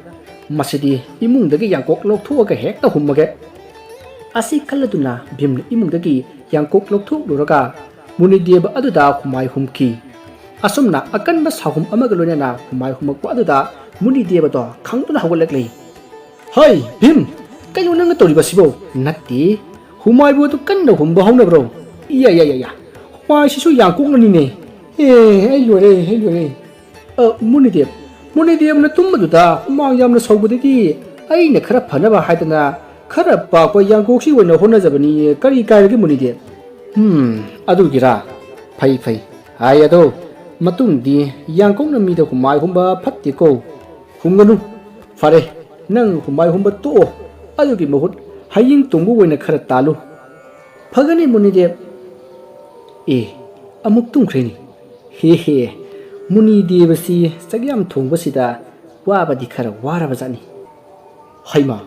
ꯃꯁꯤꯗꯤ ꯏꯃꯨꯡꯗꯒꯤ ꯌꯥꯡꯀꯣꯛ ꯂꯧꯊꯣꯛꯑꯒ ꯍꯦꯛꯇ ꯍꯨꯝꯃꯒꯦ꯫" ꯑꯁꯤ ꯈꯜꯂꯗꯨꯅ ꯚꯤꯝꯅ ꯏꯃꯨꯡꯗꯒꯤ ꯌꯥꯡꯀꯣꯛ ꯂꯧꯊꯣꯛꯂꯨꯔꯒ ꯃꯨꯅꯤꯗꯦꯕ ꯑꯗꯨꯗ ꯍꯨꯃꯥꯏ ꯍꯨꯝꯈꯤ꯫ ꯑꯁꯨꯝꯅ ꯑꯀꯟꯕ ꯁꯥꯍꯨꯝ ꯑꯃꯒ ꯂꯣꯏꯅꯅ ꯍꯨꯃꯥꯏ ꯍꯨꯝꯃꯛꯄ ꯑꯗꯨꯗ ꯃꯨꯅꯤꯗꯦꯕꯗꯣ ꯈꯪꯗꯨꯅ ꯍꯧꯒꯠꯂꯛꯂꯤ꯫ "ꯍꯩ, ꯚꯤꯝ, ꯀꯩꯅꯣ ꯅꯪꯅ ꯇꯧꯔꯤꯕꯁꯤꯕꯣ?" "ꯅꯠꯇꯦ, ꯍꯨꯃꯥꯏꯕꯨ ꯑꯗꯨ ꯀꯟꯅ ꯍꯨꯝꯕ ꯍꯧꯅꯕ꯭ꯔꯣ?" "ꯏꯌꯥ, ꯌꯥ, ꯌꯥ, ꯌꯥ, ꯍꯨꯃꯥꯏꯁꯤꯁꯨ ꯌꯥꯡꯀꯣꯛꯅꯅꯤꯅꯦ꯫ ꯑꯦ, ꯑꯩ ꯂꯣꯏꯔꯦ, ꯑꯩ ꯂꯣꯏꯔꯦ꯫" "ꯑ, ꯃꯨꯅꯤꯗꯦꯕ, ꯃꯨꯅꯤꯗꯦꯕꯅ ꯇꯨꯝꯕꯗꯨꯗ ꯍꯨꯃꯥꯡ ꯌꯥꯝꯅ ꯁꯧꯕꯗꯒꯤ ꯑꯩꯅ ꯈꯔ ꯐꯅꯕ ꯍꯥꯏꯗꯅ ꯈꯔ ꯄꯥꯛꯄ ꯌꯥꯡꯀꯣꯛꯁꯤ ꯑꯣꯏꯅ ꯍꯣꯠꯅꯖꯕꯅꯤ꯫ ꯀꯔꯤ ꯀꯥꯏꯔꯒꯦ ꯃꯨꯅꯤꯗꯦꯕ?" "ꯎꯝ, ꯑꯗꯨꯒꯤꯔꯥ? ꯐꯩ, ꯐꯩ꯫ ꯍꯥꯏ ꯑꯗꯣ, ꯃꯇꯨꯡꯗꯤ ꯌꯥꯡꯀꯣꯛꯅ ꯃꯤꯗ ꯍꯨꯃꯥꯏ ꯍꯨꯝꯕ ꯐꯠꯇꯦꯀꯣ꯫ ꯍꯨꯝꯒꯅꯨ꯫ ꯐꯔꯦ, ꯅꯪ ꯍꯨꯃꯥꯏ ꯍꯨꯝꯕ ꯇꯣꯛꯑꯣ꯫ ꯑꯗꯨꯒꯤ ꯃꯍꯨꯠ ꯍꯌꯤꯡ ꯇꯣꯡꯕ ꯑꯣꯏꯅ ꯈꯔ ꯇꯥꯜꯂꯨ꯫" "ꯐꯒꯅꯤ ꯃꯨꯅꯤꯗꯦꯕ꯫" ꯑꯦ, ꯑꯃꯨꯛ ꯇꯨꯝꯈ꯭ꯔꯦꯅꯦ꯫ ꯍꯦ ꯍꯦ, ꯃꯨꯅꯤꯗꯦꯕꯁꯤ ꯆꯒꯦꯝ ꯊꯣꯡꯕꯁꯤꯗ ꯋꯥꯕꯗꯤ ꯈꯔ ꯋꯥꯔꯕ ꯖꯥꯠꯅꯤ꯫ ꯍꯩꯃꯥ,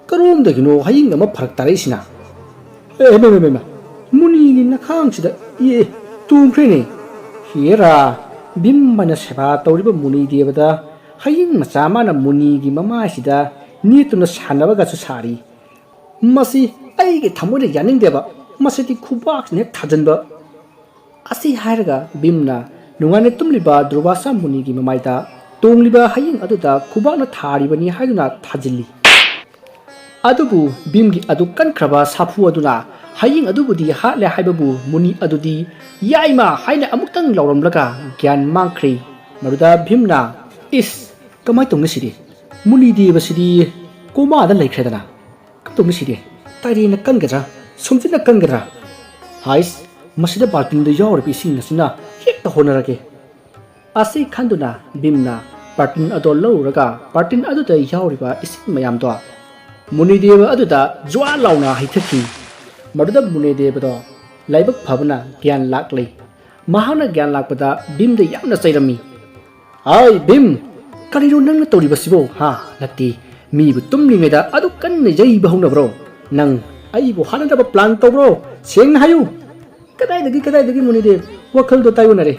ꯀꯔꯣꯝꯗꯒꯤꯅꯣ ꯍꯌꯤꯡ ꯑꯃ ꯐꯔꯛ ꯇꯥꯔꯛꯏꯁꯤꯅ? ꯑꯦ, ꯍꯩꯃꯥ, ꯍꯩꯃꯥ, ꯍꯩꯃꯥ, ꯃꯨꯅꯤꯒꯤ ꯅꯈꯥꯡꯁꯤꯗ, ꯑꯦ, ꯇꯨꯝꯈ꯭ꯔꯦꯅꯦ꯫ ꯍꯦꯔꯥ, ꯚꯤꯝ ꯍꯥꯏꯅ ꯁꯦꯕꯥ ꯇꯧꯔꯤꯕ ꯃꯨꯅꯤꯗꯦꯕꯗ ꯍꯌꯤꯡ ꯃꯆꯥ ꯃꯥꯅ ꯃꯨꯅꯤꯒꯤ ꯃꯃꯥꯏꯁꯤꯗ ꯅꯦꯠꯇꯨꯅ ꯁꯥꯟꯅꯕꯒꯁꯨ ꯁꯥꯔꯤ꯫ ꯃꯁꯤ ꯑꯩꯒꯤ ꯊꯃꯣꯏꯅ ꯌꯥꯅꯤꯡꯗꯦꯕ꯫ ꯃꯁꯤꯗꯤ ꯈꯨꯕꯥꯛꯁꯤꯅ ꯍꯦꯛ ꯊꯥꯖꯤꯟꯕ꯫ ꯑꯁꯤ ꯍꯥꯏꯔꯒ ꯚꯤꯝꯅ ꯅꯨꯡꯉꯥꯏꯅ ꯇꯨꯝꯂꯤꯕ ꯗꯨꯔꯕꯥꯁꯥ ꯃꯨꯅꯤꯒꯤ ꯃꯃꯥꯏꯗ ꯇꯣꯡꯂꯤꯕ ꯍꯌꯤꯡ ꯑꯗꯨꯗ ꯈꯨꯕꯥꯛꯅ ꯊꯥꯔꯤꯕꯅꯤ ꯍꯥꯏꯗꯨꯅ ꯊꯥꯖꯤꯜꯂꯤ꯫ ꯑꯗꯨꯕꯨ ꯚꯤꯝꯒꯤ ꯑꯗꯨ ꯀꯟꯈ꯭ꯔꯕ ꯁꯥꯐꯨ ꯑꯗꯨꯅ ꯍꯌꯤꯡ ꯑꯗꯨꯕꯨꯗꯤ ꯍꯥꯠꯂꯦ ꯍꯥꯏꯕꯕꯨ ꯃꯨꯅꯤ ꯑꯗꯨꯗꯤ "ꯌꯥꯏꯃ" ꯍꯥꯏꯅ ꯑꯃꯨꯛꯇꯪ ꯂꯥꯎꯔꯝꯂꯒ ꯒ꯭ꯌꯥꯟ ꯃꯥꯡꯈ꯭ꯔꯦ꯫ ꯃꯗꯨꯗ ꯚꯤꯝꯅ, "ꯏꯁ, ꯀꯃꯥꯏꯅ ꯇꯧꯅꯤ ꯁꯤꯗꯤ? ꯃꯨꯅꯤ ꯗꯦꯕꯁꯤꯗꯤ ꯀꯣꯃꯥꯗ ꯂꯩꯈ꯭ꯔꯦꯗꯅ꯫ ꯀꯝꯗꯧꯅꯤ ꯁꯤꯗꯤ? ꯇꯥꯏꯔꯦꯟꯅ ꯀꯟꯒꯗ꯭ꯔꯥ? ꯁꯨꯝꯖꯤꯠꯅ ꯀꯟꯒꯗ꯭ꯔꯥ? ꯍꯥꯏꯁ, ꯃꯁꯤꯗ ꯕꯥꯜꯇꯤꯟꯗ ꯌꯥꯎꯔꯤꯕ ꯏꯁꯤꯡ ꯑꯁꯤꯅ ꯍꯦꯛꯇ ꯍꯣꯠꯅꯔꯒꯦ꯫ ꯑꯁꯤ ꯈꯟꯗꯨꯅ ꯚꯤꯝꯅ ꯕꯥꯜꯇꯤꯟ ꯑꯗꯣ ꯂꯧꯔꯨꯔꯒ ꯕꯥꯜꯇꯤꯟ ꯑꯗꯨꯗ ꯌꯥꯎꯔꯤꯕ ꯏꯁꯤꯡ ꯃꯌꯥꯝꯗꯣ ꯃꯨꯅꯤꯗꯦꯕ ꯑꯗꯨꯗ ꯖ꯭ꯋꯥ ꯂꯥꯎꯅ ꯍꯩꯊꯈꯤ꯫ ꯃꯗꯨꯗ ꯃꯨꯅꯤꯗꯦꯕꯗꯣ ꯂꯥꯏꯕꯛ ꯐꯕꯅ ꯒ꯭ꯌꯥꯟ ꯂꯥꯛꯂꯦ꯫ ꯃꯍꯥꯛꯅ ꯒ꯭ꯌꯥꯟ ꯂꯥꯛꯄꯗ ꯚꯤꯝꯗ ꯌꯥꯝꯅ ꯆꯩꯔꯝꯃꯤ꯫ "ꯍꯥꯏ ꯚꯤꯝ, ꯀꯔꯤꯅꯣ ꯅꯪꯅ ꯇꯧꯔꯤꯕꯁꯤꯕꯣ? ꯍꯥ? ꯅꯠꯇꯦ, ꯃꯤꯕꯨ ꯇꯨꯝꯂꯤꯉꯩꯗ ꯑꯗꯨꯛ ꯀꯟꯅ ꯌꯩꯕ ꯍꯧꯅꯕ꯭ꯔꯣ? ꯅꯪ ꯑꯩꯕꯨ ꯍꯥꯠꯅꯅꯕ ꯄ꯭ꯂꯥꯟ ꯇꯧꯕ꯭ꯔꯣ? ꯁꯦꯡꯅ ꯍꯥꯏꯌꯨ꯫ ꯀꯗꯥꯏꯗꯒꯤ, ꯀꯗꯥꯏꯗꯒꯤ ꯃꯨꯅꯤꯗꯦꯕ? ꯋꯥꯈꯜꯗꯣ ꯇꯥꯏꯑꯣꯟꯅꯔꯦ꯫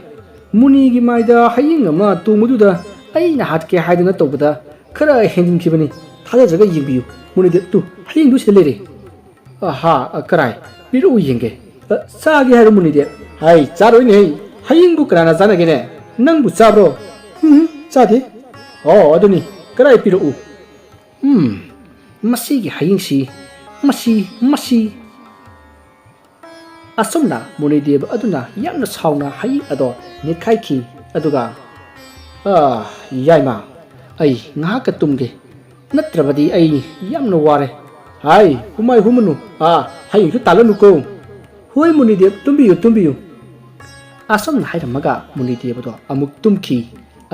ꯃꯨꯅꯤꯒꯤ ꯃꯥꯏꯗ ꯍꯌꯤꯡ ꯑꯃ ꯇꯣꯡꯕꯗꯨꯗ ꯑꯩꯅ ꯍꯥꯠꯀꯦ ꯍꯥꯏꯗꯨꯅ ꯇꯧꯕꯗ ꯈꯔ ꯍꯦꯟꯖꯤꯟꯈꯤꯕꯅꯤ꯫ ꯊꯥꯖꯗ꯭ꯔꯒ ꯌꯦꯡꯕꯤꯌꯨ꯫ ꯃꯨꯅꯤꯗꯦꯕ, ꯇꯨ, ꯍꯌꯤꯡꯗꯨ ꯁꯤꯗ ꯂꯩꯔꯦ꯫" "ꯑꯍꯥ, ꯑ, ꯀꯔꯥꯏ? ꯄꯤꯔꯛꯎ ꯌꯦꯡꯒꯦ꯫" "ꯑ, ꯆꯥꯒꯦ ꯍꯥꯏꯔꯣ ꯃꯨꯅꯤꯗꯦꯕ?" "ꯍꯥꯏ, ꯆꯥꯔꯣꯏꯅꯦ ꯍꯩ꯫ ꯍꯌꯤꯡꯕꯨ ꯀꯅꯥꯅ ꯆꯥꯅꯒꯦꯅꯦ? ꯅꯪꯕꯨ ꯆꯥꯕ꯭ꯔꯣ?" "ꯎꯝ, ꯆꯥꯗꯦ꯫" "ꯑꯣ, ꯑꯗꯨꯅꯤ꯫ ꯀꯔꯥꯏ ꯄꯤꯔꯛꯎ?" "ꯎꯝ, ꯃꯁꯤꯒꯤ ꯍꯌꯤꯡꯁꯤ, ꯃꯁꯤ, ꯃꯁꯤ꯫" ꯑꯁꯨꯝꯅ ꯃꯨꯅꯤꯗꯦꯕ ꯑꯗꯨꯅ ꯌꯥꯝꯅ ꯁꯥꯎꯅ ꯍꯌꯤꯡ ꯑꯗꯣ ꯅꯦꯠꯈꯥꯏꯈꯤ꯫ ꯑꯗꯨꯒ, "ꯑꯥ, ꯌꯥꯏꯃ, ꯑꯩ ꯉꯥꯏꯍꯥꯛꯀ ꯇꯨꯝꯒꯦ, ꯅꯠꯇ꯭ꯔꯕꯗꯤ ꯑꯩ ꯌꯥꯝꯅ ꯋꯥꯔꯦ꯫" "ꯍꯥꯏ, ꯍꯨꯃꯥꯏ ꯍꯨꯃꯅꯨ, ꯑꯥ, ꯍꯌꯤꯡꯁꯨ ꯇꯥꯜꯂꯅꯨꯀꯣ꯫" "ꯍꯣꯏ ꯃꯨꯅꯤꯗꯦꯕ, ꯇꯨꯝꯕꯤꯌꯨ, ꯇꯨꯝꯕꯤꯌꯨ꯫" ꯑꯁꯨꯝꯅ ꯍꯥꯏꯔꯝꯃꯒ ꯃꯨꯅꯤꯗꯦꯕꯗꯣ ꯑꯃꯨꯛ ꯇꯨꯝꯈꯤ꯫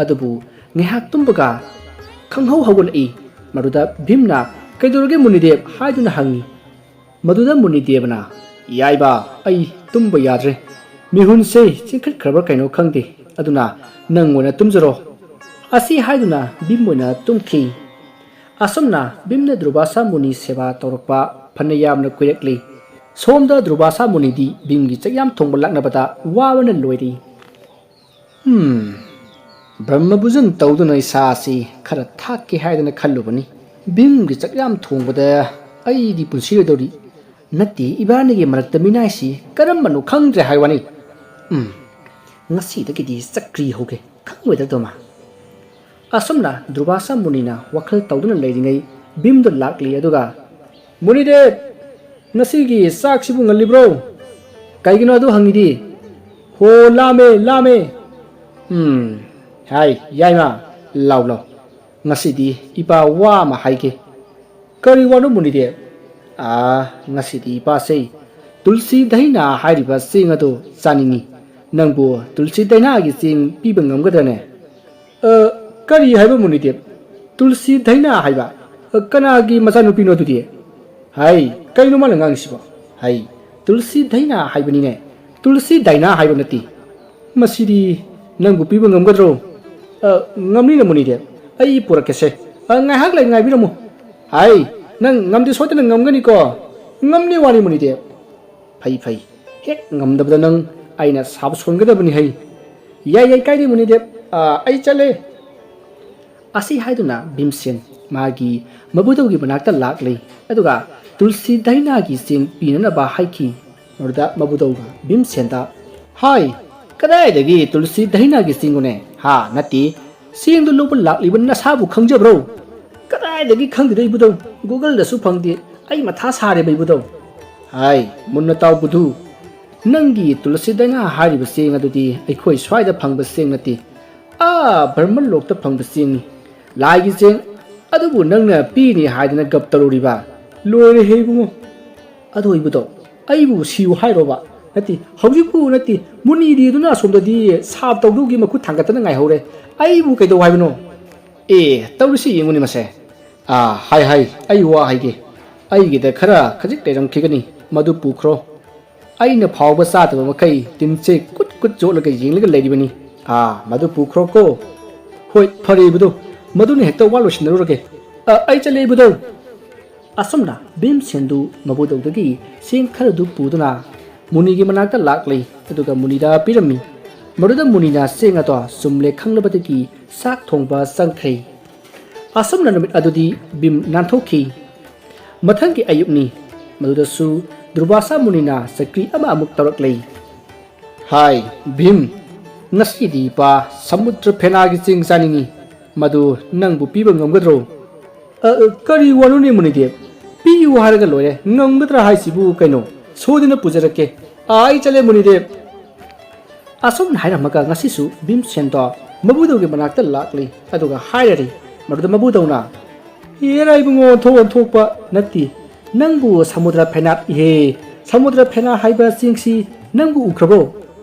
ꯑꯗꯨꯕꯨ ꯉꯥꯏꯍꯥꯛ ꯇꯨꯝꯕꯒ ꯈꯪꯍꯧ ꯍꯧꯒꯠꯂꯛꯏ꯫ ꯃꯗꯨꯗ ꯚꯤꯝꯅ, "ꯀꯩꯗꯧꯔꯒꯦ ꯃꯨꯅꯤꯗꯦꯕ?" ꯍꯥꯏꯗꯨꯅ ꯍꯪꯉꯤ꯫ ꯃꯗꯨꯗ ꯃꯨꯅꯤꯗꯦꯕꯅ, "ꯌꯥꯏꯕ, ꯑꯩ ꯇꯨꯝꯕ ꯌꯥꯗ꯭ꯔꯦ꯫ ꯃꯤꯍꯨꯟꯁꯦ ꯆꯤꯡꯈꯠꯈ꯭ꯔꯕ꯭ꯔꯥ ꯀꯩꯅꯣ ꯈꯪꯗꯦ꯫ ꯑꯗꯨꯅ ꯅꯪ ꯑꯣꯏꯅ ꯇꯨꯝꯖꯔꯣ꯫" ꯑꯁꯤ ꯍꯥꯏꯗꯨꯅ ꯚꯤꯝ ꯑꯣꯏꯅ ꯇꯨꯝꯈꯤ꯫ ꯑꯁꯨꯝꯅ ꯚꯤꯝꯅ ꯗꯨꯔꯕꯥꯁꯥ ꯃꯨꯅꯤ ꯁꯦꯕꯥ ꯇꯧꯔꯛꯄ ꯐꯅ ꯌꯥꯝꯅ ꯀꯨꯏꯔꯛꯂꯤ꯫ ꯁꯣꯝꯗ ꯗꯨꯔꯕꯥꯁꯥ ꯃꯨꯅꯤꯗꯤ ꯚꯤꯝꯒꯤ ꯆꯥꯛꯌꯥꯝ ꯊꯣꯡꯕ ꯂꯥꯛꯅꯕꯗ ꯋꯥꯕꯅ ꯂꯣꯏꯔꯤ꯫ "ꯍꯝ, ꯕ꯭ꯔꯍ꯭ꯃ ꯄꯨꯖꯟ ꯇꯧꯗꯨꯅ ꯏꯁꯥꯁꯤ ꯈꯔ ꯊꯥꯛꯀꯦ ꯍꯥꯏꯗꯅ ꯈꯜꯂꯨꯕꯅꯤ꯫ ꯚꯤꯝꯒꯤ ꯆꯥꯛꯌꯥꯝ ꯊꯣꯡꯕꯗ ꯑꯩꯗꯤ ꯄꯨꯟꯁꯤꯔꯣꯏꯗꯧꯔꯤ꯫ ꯅꯠꯇꯦ, ꯏꯕꯥꯅꯤꯒꯤ ꯃꯔꯛꯇ ꯃꯤꯅꯥꯏꯁꯤ ꯀꯔꯝꯕꯅꯣ ꯈꯪꯗ꯭ꯔꯦ ꯍꯥꯏ ꯋꯥꯅꯤ꯫ ꯎꯝ, ꯉꯁꯤꯗꯒꯤꯗꯤ ꯆꯀ꯭ꯔꯤ ꯍꯧꯒꯦ, ꯈꯪꯉꯣꯏꯗ꯭ꯔꯗꯣꯃ?" ꯑꯁꯨꯝꯅ ꯗꯨꯔꯕꯥꯁꯥ ꯃꯨꯅꯤꯅ ꯋꯥꯈꯜ ꯇꯧꯗꯨꯅ ꯂꯩꯔꯤꯉꯩ ꯚꯤꯝꯗꯣ ꯂꯥꯛꯂꯤ꯫ ꯑꯗꯨꯒ, "ꯃꯨꯅꯤꯗꯦꯕ, ꯉꯁꯤꯒꯤ ꯆꯥꯛꯁꯤꯕꯨ ꯉꯜꯂꯤꯕ꯭ꯔꯣ? ꯀꯩꯒꯤꯅꯣ ꯑꯗꯨ ꯍꯪꯉꯤꯗꯤ? ꯍꯣ, ꯂꯥꯝꯃꯦ, ꯂꯥꯝꯃꯦ꯫" "ꯎꯝ, ꯍꯥꯏ, ꯌꯥꯏꯃ, ꯂꯥꯎ, ꯂꯥꯎ꯫ ꯉꯁꯤꯗꯤ ꯏꯄꯥ ꯋꯥ ꯑꯃ ꯍꯥꯏꯒꯦ꯫" "ꯀꯔꯤ ꯋꯥꯅꯣ ꯃꯨꯅꯤꯗꯦꯕ?" "ꯑꯥ, ꯉꯁꯤꯗꯤ ꯏꯄꯥꯁꯦ "ꯇꯨꯜꯁꯤ ꯙꯩꯅꯥ ꯍꯥꯏꯔꯤꯕ ꯆꯦꯡ ꯑꯗꯨ ꯆꯥꯅꯤꯡꯏ꯫ ꯅꯪꯕꯨ ꯇꯨꯜꯁꯤ ꯙꯩꯅꯥꯒꯤ ꯆꯦꯡ ꯄꯤꯕ ꯉꯝꯒꯗ꯭ꯔꯅꯦ?" "ꯑ, ꯀꯔꯤ ꯍꯥꯏꯕ ꯃꯨꯅꯤꯗꯦꯕ? ꯇꯨꯜꯁꯤ ꯙꯩꯅꯥ ꯍꯥꯏꯕ? ꯑ, ꯀꯅꯥꯒꯤ ꯃꯆꯥꯅꯨꯄꯤꯅꯣ ꯑꯗꯨꯗꯤ?" "ꯍꯥꯏ, ꯀꯩꯅꯣ ꯃꯥꯅ ꯉꯥꯡꯉꯤꯁꯤꯕꯣ? ꯍꯥꯏ, ꯇꯨꯜꯁꯤ ꯙꯩꯅꯥ ꯍꯥꯏꯕꯅꯤꯅꯦ, ꯇꯨꯜꯁꯤ ꯗꯥꯏꯅꯥ ꯍꯥꯏꯕ ꯅꯠꯇꯦ꯫ ꯃꯁꯤꯗꯤ ꯅꯪꯕꯨ ꯄꯤꯕ ꯉꯝꯒꯗ꯭ꯔꯣ?" "ꯑ, ꯉꯝꯅꯤꯅ ꯃꯨꯅꯤꯗꯦꯕ, ꯑꯩ ꯄꯨꯔꯛꯀꯦꯁꯦ꯫ ꯑ, ꯉꯥꯏꯍꯥꯛ ꯂꯩ ꯉꯥꯏꯕꯤꯔꯝꯃꯨ꯫ ꯍꯥꯏ, ꯅꯪ ꯉꯝꯗꯤ ꯁꯣꯏꯗꯅ ꯉꯝꯒꯅꯤꯀꯣ? ꯉꯝꯅꯤ ꯋꯥꯅꯤ ꯃꯨꯅꯤꯗꯦꯕ꯫ ꯐꯩ, ꯐꯩ꯫ ꯍꯦꯛ ꯉꯝꯗꯕꯗ ꯅꯪ ꯑꯩꯅ ꯁꯥꯕ ꯁꯣꯟꯒꯗꯕꯅꯤ ꯍꯩ꯫ ꯌꯥꯏ, ꯌꯥꯏ, ꯀꯥꯏꯗꯦ ꯃꯨꯅꯤꯗꯦꯕ꯫ ꯑ, ꯑꯩ ꯆꯠꯂꯦ꯫" ꯑꯁꯤ ꯍꯥꯏꯗꯨꯅ ꯚꯤꯝꯁꯦꯟ ꯃꯥꯒꯤ ꯃꯕꯨꯙꯧꯒꯤ ꯃꯅꯥꯛꯇ ꯂꯥꯛꯂꯦ, ꯑꯗꯨꯒ ꯇꯨꯜꯁꯤ ꯗꯥꯏꯅꯥꯒꯤ ꯆꯦꯡ ꯄꯤꯅꯅꯕ ꯍꯥꯏꯈꯤ꯫ ꯃꯗꯨꯗ ꯃꯕꯨꯙꯧꯅ ꯚꯤꯝꯁꯦꯟꯗ, "ꯍꯥꯏ, ꯀꯗꯥꯏꯗꯒꯤ ꯇꯨꯜꯁꯤ ꯗꯥꯏꯅꯥꯒꯤ ꯆꯦꯡꯅꯣꯅꯦ? ꯍꯥ, ꯅꯠꯇꯦ, ꯆꯦꯡꯗꯨ ꯂꯧꯕ ꯂꯥꯛꯂꯤꯕ ꯅꯁꯥꯕꯨ ꯈꯪꯖꯕ꯭ꯔꯣ?" "ꯀꯗꯥꯏꯗꯒꯤ ꯈꯪꯗꯦꯗ ꯏꯕꯨꯙꯧ? Google-ꯗꯁꯨ ꯐꯪꯗꯦ꯫ ꯑꯩ ꯃꯊꯥ ꯁꯥꯔꯦꯕ ꯏꯕꯨꯙꯧ꯫" "ꯍꯥꯏ, ꯃꯨꯟꯅ ꯇꯥꯎ ꯕꯨꯙꯨ꯫ ꯅꯪꯒꯤ ꯇꯨꯜꯁꯤ ꯗꯥꯏꯅꯥ ꯍꯥꯏꯔꯤꯕ ꯆꯦꯡ ꯑꯗꯨꯗꯤ ꯑꯩꯈꯣꯏ ꯁ꯭ꯋꯥꯏꯗ ꯐꯪꯕ ꯆꯦꯡ ꯅꯠꯇꯦ꯫ ꯑꯥ, ꯕ꯭ꯔꯍꯃꯟ ꯂꯣꯛꯇ ꯐꯪꯕ ꯆꯦꯡꯅꯤ꯫ ꯂꯥꯏꯒꯤ ꯆꯦꯡ꯫ ꯑꯗꯨꯕꯨ ꯅꯪꯅ ꯄꯤꯅꯤ ꯍꯥꯏꯗꯅ ꯒꯞ ꯇꯧꯔꯨꯔꯤꯕ? ꯂꯣꯏꯔꯦꯍꯦ ꯏꯕꯨꯡꯉꯣ꯫ ꯑꯗꯣ ꯏꯕꯨꯙꯧ, ꯑꯩꯕꯨ ꯁꯤꯌꯨ ꯍꯥꯏꯔꯣꯕ? ꯅꯠꯇꯦ, ꯍꯧꯖꯤꯛꯄꯨ ꯅꯠꯇꯦ, ꯃꯨꯅꯤꯗꯤ ꯑꯗꯨꯅ ꯑꯁꯣꯝꯗꯗꯤ ꯁꯥꯞ ꯇꯧꯗꯧꯒꯤ ꯃꯈꯨꯠ ꯊꯥꯡꯒꯠꯇꯅ ꯉꯥꯏꯍꯧꯔꯦ꯫ ꯑꯩꯕꯨ ꯀꯩꯗꯧ ꯍꯥꯏꯕꯅꯣ?" "ꯑꯦ, ꯇꯧꯔꯤꯁꯤ ꯌꯦꯡꯉꯨꯅꯦ ꯃꯁꯦ꯫ ꯑꯥ, ꯍꯥꯏ, ꯍꯥꯏ, ꯑꯩ ꯋꯥ ꯍꯥꯏꯒꯦ꯫ ꯑꯩꯒꯤꯗ ꯈꯔ ꯈꯖꯤꯛ ꯂꯩꯔꯝꯈꯤꯒꯅꯤ, ꯃꯗꯨ ꯄꯨꯈ꯭ꯔꯣ꯫ ꯑꯩꯅ ꯐꯥꯎꯕ ꯆꯥꯗꯕ ꯃꯈꯩ ꯇꯤꯟꯁꯦ ꯀꯨꯠ ꯀꯨꯠ ꯆꯣꯠꯂꯒ ꯌꯦꯡꯂꯒ ꯂꯩꯔꯤꯕꯅꯤ꯫ ꯑꯥ, ꯃꯗꯨ ꯄꯨꯈ꯭ꯔꯣꯀꯣ꯫" "ꯍꯣꯏ, ꯐꯔꯦ ꯏꯕꯨꯙꯧ, ꯃꯗꯨꯅ ꯍꯦꯛꯇ ꯋꯥ ꯂꯣꯏꯁꯤꯟꯅꯔꯨꯔꯒꯦ꯫ ꯑ, ꯑꯩ ꯆꯠꯂꯦ ꯏꯕꯨꯙꯧ꯫" ꯑꯁꯨꯝꯅ ꯚꯤꯝꯁꯦꯟꯗꯨ ꯃꯕꯨꯙꯧꯗꯒꯤ ꯆꯦꯡ ꯈꯔꯗꯨ ꯄꯨꯗꯨꯅ ꯃꯨꯅꯤꯒꯤ ꯃꯅꯥꯛꯇ ꯂꯥꯛꯂꯦ, ꯑꯗꯨꯒ ꯃꯨꯅꯤꯗ ꯄꯤꯔꯝꯃꯤ꯫ ꯃꯗꯨꯗ ꯃꯨꯅꯤꯅ ꯆꯦꯡ ꯑꯗꯣ ꯆꯨꯝꯂꯦ ꯈꯪꯂꯕꯗꯒꯤ ꯆꯥꯛ ꯊꯣꯡꯕ ꯆꯪꯈ꯭ꯔꯦ꯫ ꯑꯁꯨꯝꯅ ꯅꯨꯃꯤꯠ ꯑꯗꯨꯗꯤ ꯚꯤꯝ ꯅꯥꯟꯊꯣꯛꯈꯤ꯫ ꯃꯊꯪꯒꯤ ꯑꯌꯨꯛꯅꯤ꯫ ꯃꯗꯨꯗꯁꯨ ꯗꯨꯔꯕꯥꯁꯥ ꯃꯨꯅꯤꯅ ꯆꯀ꯭ꯔꯤ ꯑꯃ ꯑꯃꯨꯛ ꯇꯧꯔꯛꯂꯦ꯫ "ꯍꯥꯏ, ꯚꯤꯝ, ꯉꯁꯤꯗꯤ ꯏꯄꯥ ꯁꯃꯨꯗ꯭ꯔ ꯐꯦꯅꯥꯒꯤ ꯆꯦꯡ ꯆꯥꯅꯤꯡꯏ꯫ ꯃꯗꯨ ꯅꯪꯕꯨ ꯄꯤꯕ ꯉꯝꯒꯗ꯭ꯔꯣ?" "ꯑ, ꯑ, ꯀꯔꯤ ꯋꯥꯅꯣꯅꯦ ꯃꯨꯅꯤꯗꯦꯕ? ꯄꯤꯌꯨ ꯍꯥꯏꯔꯒ ꯂꯣꯏꯔꯦ꯫ ꯉꯝꯒꯗ꯭ꯔꯥ ꯍꯥꯏꯁꯤꯕꯨ ꯀꯩꯅꯣ? ꯁꯣꯏꯗꯅ ꯄꯨꯖꯔꯛꯀꯦ꯫ ꯑ, ꯑꯩ ꯆꯠꯂꯦ ꯃꯨꯅꯤꯗꯦꯕ꯫" ꯑꯁꯨꯝꯅ ꯍꯥꯏꯔꯝꯃꯒ ꯉꯁꯤꯁꯨ ꯚꯤꯝꯁꯦꯟꯗꯣ ꯃꯕꯨꯙꯧꯒꯤ ꯃꯅꯥꯛꯇ ꯂꯥꯛꯂꯤ, ꯑꯗꯨꯒ ꯍꯥꯏꯔꯔꯤ꯫ ꯃꯗꯨꯗ ꯃꯕꯨꯙꯧꯅ, "ꯍꯦꯔꯥ ꯏꯕꯨꯡꯉꯣ, ꯑꯣꯟꯊꯣꯛ ꯑꯣꯟꯊꯣꯛꯄ ꯅꯠꯇꯦ, ꯅꯪꯕꯨ ꯁꯃꯨꯗ꯭ꯔ ꯐꯦꯅꯥꯠ ꯏꯍꯦ, ꯁꯃꯨꯗ꯭ꯔ ꯐꯦꯅꯥ ꯍꯥꯏꯕ ꯆꯦꯡꯁꯤ ꯅꯪꯕꯨ ꯎꯈ꯭ꯔꯕꯣ?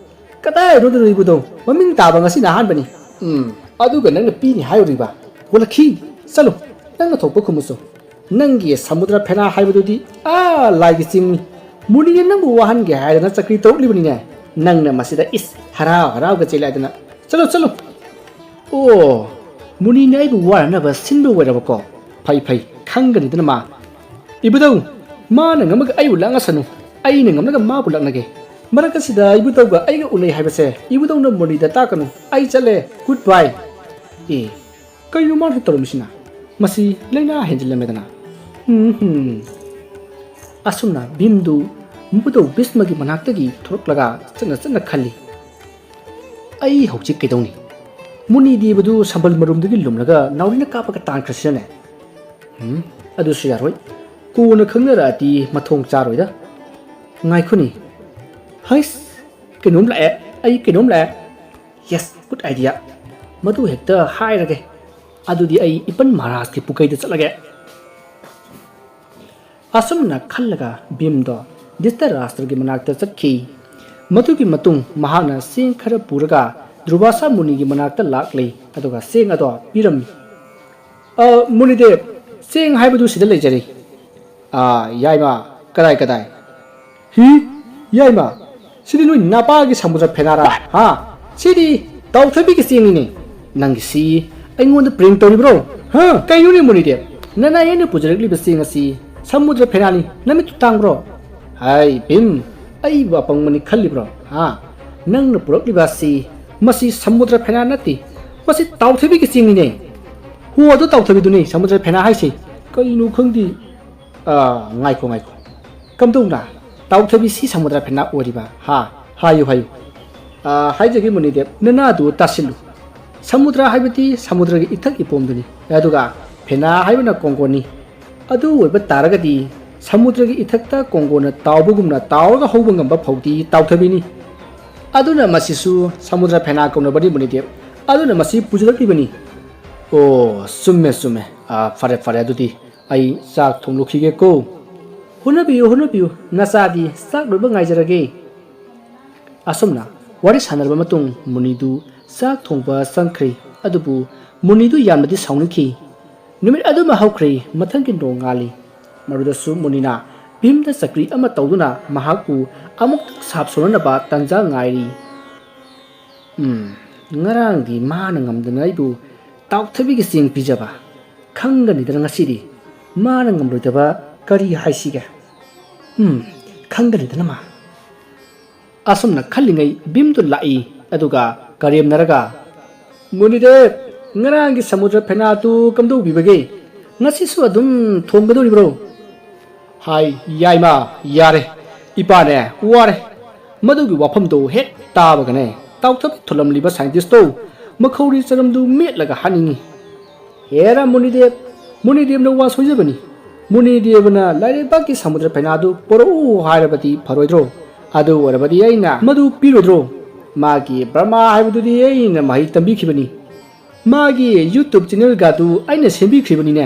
ꯀꯗꯥꯏꯗꯅꯣꯗꯅꯣ ꯏꯕꯨꯙꯧ? ꯃꯃꯤꯡ ꯇꯥꯕ ꯉꯁꯤꯅ ꯑꯍꯥꯟꯕꯅꯤ꯫ ꯎꯝ, ꯑꯗꯨꯒ ꯅꯪꯅ ꯄꯤꯅꯤ ꯍꯥꯏꯔꯨꯔꯤꯕ? ꯍꯣꯂꯛꯈꯤ, ꯆꯠꯂꯨ, ꯅꯪꯅ ꯊꯣꯛꯄ ꯈꯨꯝꯃꯨꯁꯨ꯫ ꯅꯪꯒꯤ ꯁꯃꯨꯗ꯭ꯔ ꯐꯦꯅꯥ ꯍꯥꯏꯕꯗꯨꯗꯤ ꯑꯥ ꯂꯥꯏꯒꯤ ꯆꯤꯡꯅꯤ꯫ ꯃꯨꯅꯤꯅ ꯅꯪꯕꯨ ꯋꯥꯍꯟꯒꯦ ꯍꯥꯏꯗꯅ ꯆꯀ꯭ꯔꯤ ꯇꯧꯔꯛꯂꯤꯕꯅꯤꯅꯦ꯫ ꯅꯪꯅ ꯃꯁꯤꯗ ꯏꯁ ꯍꯔꯥꯎ ꯍꯔꯥꯎꯒ ꯆꯦꯜꯂꯦ ꯍꯥꯏꯗꯅ꯫ ꯆꯠꯂꯣ, ꯆꯠꯂꯣ꯫ ꯑꯣ, ꯃꯨꯅꯤꯅ ꯑꯩꯕꯨ ꯋꯥꯅꯅꯕ ꯁꯤꯟꯕ ꯑꯣꯏꯔꯕꯀꯣ? ꯐꯩ, ꯐꯩ, ꯈꯪꯒꯅꯤꯗꯅ ꯃꯥ꯫ ꯏꯕꯨꯙꯧ, ꯃꯥꯅ ꯉꯝꯃꯒ ꯑꯩꯕꯨ ꯂꯥꯛꯅꯁꯅꯨ, ꯑꯩꯅ ꯉꯝꯂꯒ ꯃꯥꯕꯨ ꯂꯥꯛꯅꯒꯦ꯫ ꯃꯔꯛ ꯑꯁꯤꯗ ꯏꯕꯨꯙꯧꯒ ꯑꯩꯒ ꯎꯅꯩ ꯍꯥꯏꯕꯁꯦ ꯏꯕꯨꯙꯧꯅ ꯃꯨꯅꯤꯗ ꯇꯥꯛꯀꯅꯨ꯫ ꯑꯩ ꯆꯠꯂꯦ, good bye꯫ ꯑꯦ, ꯀꯩꯅꯣ ꯃꯥꯅ ꯇꯧꯔꯝꯃꯤꯁꯤꯅ? ꯃꯁꯤ ꯂꯥꯏꯅꯥ ꯍꯦꯟꯖꯤꯜꯂꯝꯃꯦꯗꯅ꯫ ꯎꯝ ꯍꯨꯝ꯫ ꯑꯁꯨꯝꯅ ꯚꯤꯝꯗꯨ ꯃꯕꯨꯙꯧ ꯚꯤꯁꯃꯒꯤ ꯃꯅꯥꯛꯇꯒꯤ ꯊꯣꯔꯛꯂꯒ ꯆꯠꯅ ꯆꯠꯅ ꯈꯜꯂꯤ, "ꯑꯩ ꯍꯧꯖꯤꯛ ꯀꯩꯗꯧꯅꯤ? ꯃꯨꯅꯤ ꯗꯦꯕꯗꯨ ꯁꯝꯕꯜ ꯃꯔꯨꯝꯗꯒꯤ ꯂꯨꯝꯂꯒ ꯅꯥꯎꯔꯤꯅ ꯀꯥꯞꯄꯒ ꯇꯥꯟꯈ꯭ꯔꯁꯤꯔꯅꯦ? ꯎꯝ, ꯑꯗꯨꯁꯨ ꯌꯥꯔꯣꯏ꯫ ꯀꯣꯟꯅ ꯈꯪꯅꯔꯛꯑꯗꯤ ꯃꯊꯣꯡ ꯆꯥꯔꯣꯏꯗ꯫ ꯉꯥꯏꯈꯣꯅꯤ꯫ ꯍꯩꯁ, ꯀꯩꯅꯣꯝ ꯂꯥꯛꯑꯦ꯫ ꯑꯩ ꯀꯩꯅꯣꯝ ꯂꯥꯛꯑꯦ꯫ Yes, good idea꯫ ꯃꯗꯨ ꯍꯦꯛꯇ ꯍꯥꯏꯔꯒꯦ꯫ ꯑꯗꯨꯗꯤ ꯑꯩ ꯏꯄꯟ ꯃꯍꯥꯔꯥꯖꯀꯤ ꯄꯨꯀꯩꯗ ꯆꯠꯂꯒꯦ꯫" ꯑꯁꯨꯝꯅ ꯈꯜꯂꯒ ꯚꯤꯝꯗꯣ ꯙ꯭ꯔꯤꯇꯔꯥꯁꯇ꯭ꯔꯒꯤ ꯃꯅꯥꯛꯇ ꯆꯠꯈꯤ꯫ ꯃꯗꯨꯒꯤ ꯃꯇꯨꯡ ꯃꯍꯥꯛꯅ ꯆꯦꯡ ꯈꯔ ꯄꯨꯔꯒ ꯗꯨꯔꯚꯥꯁꯥ ꯃꯨꯅꯤꯒꯤ ꯃꯅꯥꯛꯇ ꯂꯥꯛꯂꯦ, ꯑꯗꯨꯒ ꯆꯦꯡ ꯑꯗꯣ ꯄꯤꯔꯝꯃꯤ꯫ "ꯑ, ꯃꯨꯅꯤꯗꯦꯕ, ꯆꯦꯡ ꯍꯥꯏꯕꯗꯨ ꯁꯤꯗ ꯂꯩꯖꯔꯤ꯫" "ꯑ, ꯌꯥꯏꯃ, ꯀꯗꯥꯏ, ꯀꯗꯥꯏ?" "ꯍꯤ, ꯌꯥꯏꯃ, ꯁꯤꯗꯤ ꯅꯣꯏ ꯅꯄꯥꯒꯤ ꯁꯃꯨꯗ꯭ꯔ ꯐꯦꯅꯥꯔꯥ? ꯍꯥ? ꯁꯤꯗꯤ ꯇꯥꯎꯊꯕꯤꯒꯤ ꯆꯦꯡꯅꯤꯅꯦ꯫ ꯅꯪꯒꯤꯁꯤ ꯑꯩꯉꯣꯟꯗ prank ꯇꯧꯔꯤꯕ꯭ꯔꯣ? ꯍꯥ? ꯀꯩꯅꯣꯅꯦ ꯃꯨꯅꯤꯗꯦꯕ? ꯅꯅꯥꯏ ꯑꯩꯅ ꯄꯨꯖꯔꯛꯂꯤꯕ ꯆꯦꯡ ꯑꯁꯤ ꯁꯃꯨꯗ꯭ꯔ ꯐꯦꯅꯥꯅꯤ, ꯅꯃꯤꯠꯇꯨ ꯇꯥꯡꯕ꯭ꯔꯣ?" "ꯍꯥꯏ ꯚꯤꯝ, ꯑꯩꯕꯨ ꯑꯄꯪꯕꯅꯤ ꯈꯜꯂꯤꯕ꯭ꯔꯣ? ꯍꯥ? ꯅꯪꯅ ꯄꯨꯔꯛꯂꯤꯕ ꯑꯁꯤ ꯃꯁꯤ ꯁꯃꯨꯗ꯭ꯔ ꯐꯦꯅꯥ ꯅꯠꯇꯦ, ꯃꯁꯤ ꯇꯥꯎꯊꯕꯤꯒꯤ ꯆꯦꯡꯅꯤꯅꯦ꯫ ꯍꯣ, ꯑꯗꯨ ꯇꯥꯎꯊꯕꯤꯗꯨꯅꯤ ꯁꯃꯨꯗ꯭ꯔ ꯐꯦꯅꯥ ꯍꯥꯏꯁꯤ꯫ ꯀꯩꯅꯣ ꯈꯪꯗꯦ꯫ ꯑ, ꯉꯥꯏꯈꯣ, ꯉꯥꯏꯈꯣ꯫ ꯀꯝꯗꯧꯅ? ꯇꯥꯎꯊꯕꯤꯁꯤ ꯁꯃꯨꯗ꯭ꯔ ꯐꯦꯅꯥ ꯑꯣꯏꯔꯤꯕ? ꯍꯥ? ꯍꯥꯏꯌꯨ, ꯍꯥꯏꯌꯨ꯫" "ꯑ, ꯍꯥꯏꯖꯒꯦ ꯃꯨꯅꯤꯗꯦꯕ, ꯅꯅꯥꯗꯨ ꯇꯥꯁꯤꯜꯂꯨ꯫ ꯁꯃꯨꯗ꯭ꯔ ꯍꯥꯏꯕꯗꯤ ꯁꯃꯨꯗ꯭ꯔꯒꯤ ꯏꯊꯛ ꯏꯄꯣꯝꯗꯨꯅꯤ꯫ ꯑꯗꯨꯒ ꯐꯦꯅꯥ ꯍꯥꯏꯕꯅ ꯀꯣꯡꯒꯣꯟꯅꯤ꯫ ꯑꯗꯨ ꯑꯣꯏꯕ ꯇꯥꯔꯒꯗꯤ ꯁꯃꯨꯗ꯭ꯔꯒꯤ ꯏꯊꯛꯇ ꯀꯣꯡꯒꯣꯟꯅ ꯇꯥꯎꯕꯒꯨꯝꯅ ꯇꯥꯎꯔꯒ ꯍꯧꯕ ꯉꯝꯕ ꯐꯧꯗꯤ ꯇꯥꯎꯊꯕꯤꯅꯤ꯫ ꯑꯗꯨꯅ ꯃꯁꯤꯁꯨ ꯁꯃꯨꯗ꯭ꯔ ꯐꯦꯅꯥ ꯀꯧꯅꯕꯅꯤ ꯃꯨꯅꯤꯗꯦꯕ꯫ ꯑꯗꯨꯅ ꯃꯁꯤ ꯄꯨꯖꯔꯛꯂꯤꯕꯅꯤ꯫" "ꯑꯣ, ꯆꯨꯝꯃꯦ, ꯆꯨꯝꯃꯦ꯫ ꯑ, ꯐꯔꯦ, ꯐꯔꯦ, ꯑꯗꯨꯗꯤ ꯑꯩ ꯆꯥꯛ ꯊꯣꯡꯂꯨꯈꯤꯒꯦꯀꯣ꯫" "ꯍꯣꯠꯅꯕꯤꯌꯨ, ꯍꯣꯠꯅꯕꯤꯌꯨ, ꯅꯆꯥꯗꯤ ꯆꯥꯛ ꯂꯣꯏꯕ ꯉꯥꯏꯖꯔꯒꯦ"꯫ ꯑꯁꯨꯝꯅ ꯋꯥꯔꯤ ꯁꯥꯟꯅꯔꯕ ꯃꯇꯨꯡ ꯃꯨꯅꯤꯗꯨ ꯆꯥꯛ ꯊꯣꯡꯕ ꯆꯪꯈ꯭ꯔꯦ꯫ ꯑꯗꯨꯕꯨ ꯃꯨꯅꯤꯗꯨ ꯌꯥꯝꯅꯗꯤ ꯁꯥꯎꯅꯤꯡꯈꯤ꯫ ꯅꯨꯃꯤꯠ ꯑꯗꯨꯃ ꯍꯧꯈ꯭ꯔꯦ, ꯃꯊꯪꯒꯤ ꯅꯣꯡ ꯉꯥꯜꯂꯤ꯫ ꯃꯗꯨꯗꯁꯨ ꯃꯨꯅꯤꯅ ꯚꯤꯝꯗ ꯆꯀ꯭ꯔꯤ ꯑꯃ ꯇꯧꯗꯨꯅ ꯃꯍꯥꯛꯄꯨ ꯑꯃꯨꯛꯇꯪ ꯁꯥꯞ ꯁꯣꯟꯅꯅꯕ ꯇꯥꯟꯖꯥ ꯉꯥꯏꯔꯤ꯫ ꯎꯝ, ꯉꯔꯥꯡꯗꯤ ꯃꯥꯅ ꯉꯝꯗꯅ ꯑꯩꯕꯨ ꯇꯥꯎꯊꯕꯤꯒꯤ ꯆꯦꯡ ꯄꯤꯖꯕ꯫ ꯈꯪꯒꯅꯤꯗꯅ ꯉꯁꯤꯗꯤ꯫ ꯃꯥꯅ ꯉꯝꯂꯣꯏꯗꯕ ꯀꯔꯤ ꯍꯥꯏꯁꯤꯒꯦ? ꯎꯝ, ꯈꯪꯒꯅꯤꯗꯅ ꯃꯥ꯫ ꯑꯁꯨꯝꯅ ꯈꯜꯂꯤꯉꯩ ꯚꯤꯝꯗꯨ ꯂꯥꯛꯏ, ꯑꯗꯨꯒ ꯀꯔꯦꯝꯅꯔꯒ, "ꯃꯨꯅꯤꯗꯦꯕ, ꯉꯔꯥꯡꯒꯤ ꯁꯃꯨꯗ꯭ꯔ ꯐꯦꯅꯥꯗꯨ ꯀꯝꯗꯧꯕꯤꯕꯒꯦ? ꯉꯁꯤꯁꯨ ꯑꯗꯨꯝ ꯊꯣꯡꯒꯗꯧꯔꯤꯕ꯭ꯔꯣ?" ꯍꯥꯏ, ꯌꯥꯏꯃ, ꯌꯥꯔꯦ꯫ ꯏꯄꯥꯅꯦ, ꯋꯥꯔꯦ꯫ ꯃꯗꯨꯒꯤ ꯋꯥꯐꯝꯗꯣ ꯍꯦꯛ ꯇꯥꯕꯒꯅꯦ, ꯇꯥꯎꯊꯕꯤ ꯊꯣꯜꯂꯝꯂꯤꯕ ꯁꯥꯏꯟꯇꯤꯁꯇꯣ ꯃꯈꯧꯔꯤ ꯆꯔꯝꯗꯨ ꯃꯦꯠꯂꯒ ꯍꯥꯠꯅꯤꯡꯉꯤ꯫ ꯍꯦꯔꯥ ꯃꯨꯅꯤꯗꯦꯕ, ꯃꯨꯅꯤꯗꯦꯕꯅ ꯋꯥ ꯁꯣꯏꯖꯕꯅꯤ꯫ ꯃꯨꯅꯤꯗꯦꯕꯅ ꯂꯥꯏꯔꯩꯕꯥꯛꯀꯤ ꯁꯃꯨꯗ꯭ꯔ ꯐꯩꯅꯥꯗꯨ ꯄꯣꯔꯛꯎ ꯍꯥꯏꯔꯕꯗꯤ ꯐꯔꯣꯏꯗ꯭ꯔꯣ? ꯑꯗꯨ ꯑꯣꯏꯔꯕꯗꯤ ꯑꯩꯅ ꯃꯗꯨ ꯄꯤꯔꯣꯏꯗ꯭ꯔꯣ? ꯃꯥꯒꯤ ꯕ꯭ꯔꯍꯃꯥ ꯍꯥꯏꯕꯗꯨꯗꯤ ꯑꯩꯅ ꯃꯍꯩ ꯇꯝꯕꯤꯈꯤꯕꯅꯤ꯫ ꯃꯥꯒꯤ YouTube ꯆꯦꯅꯦꯜꯒꯗꯨ ꯑꯩꯅ ꯁꯦꯝꯕꯤꯈ꯭ꯔꯤꯕꯅꯤꯅꯦ꯫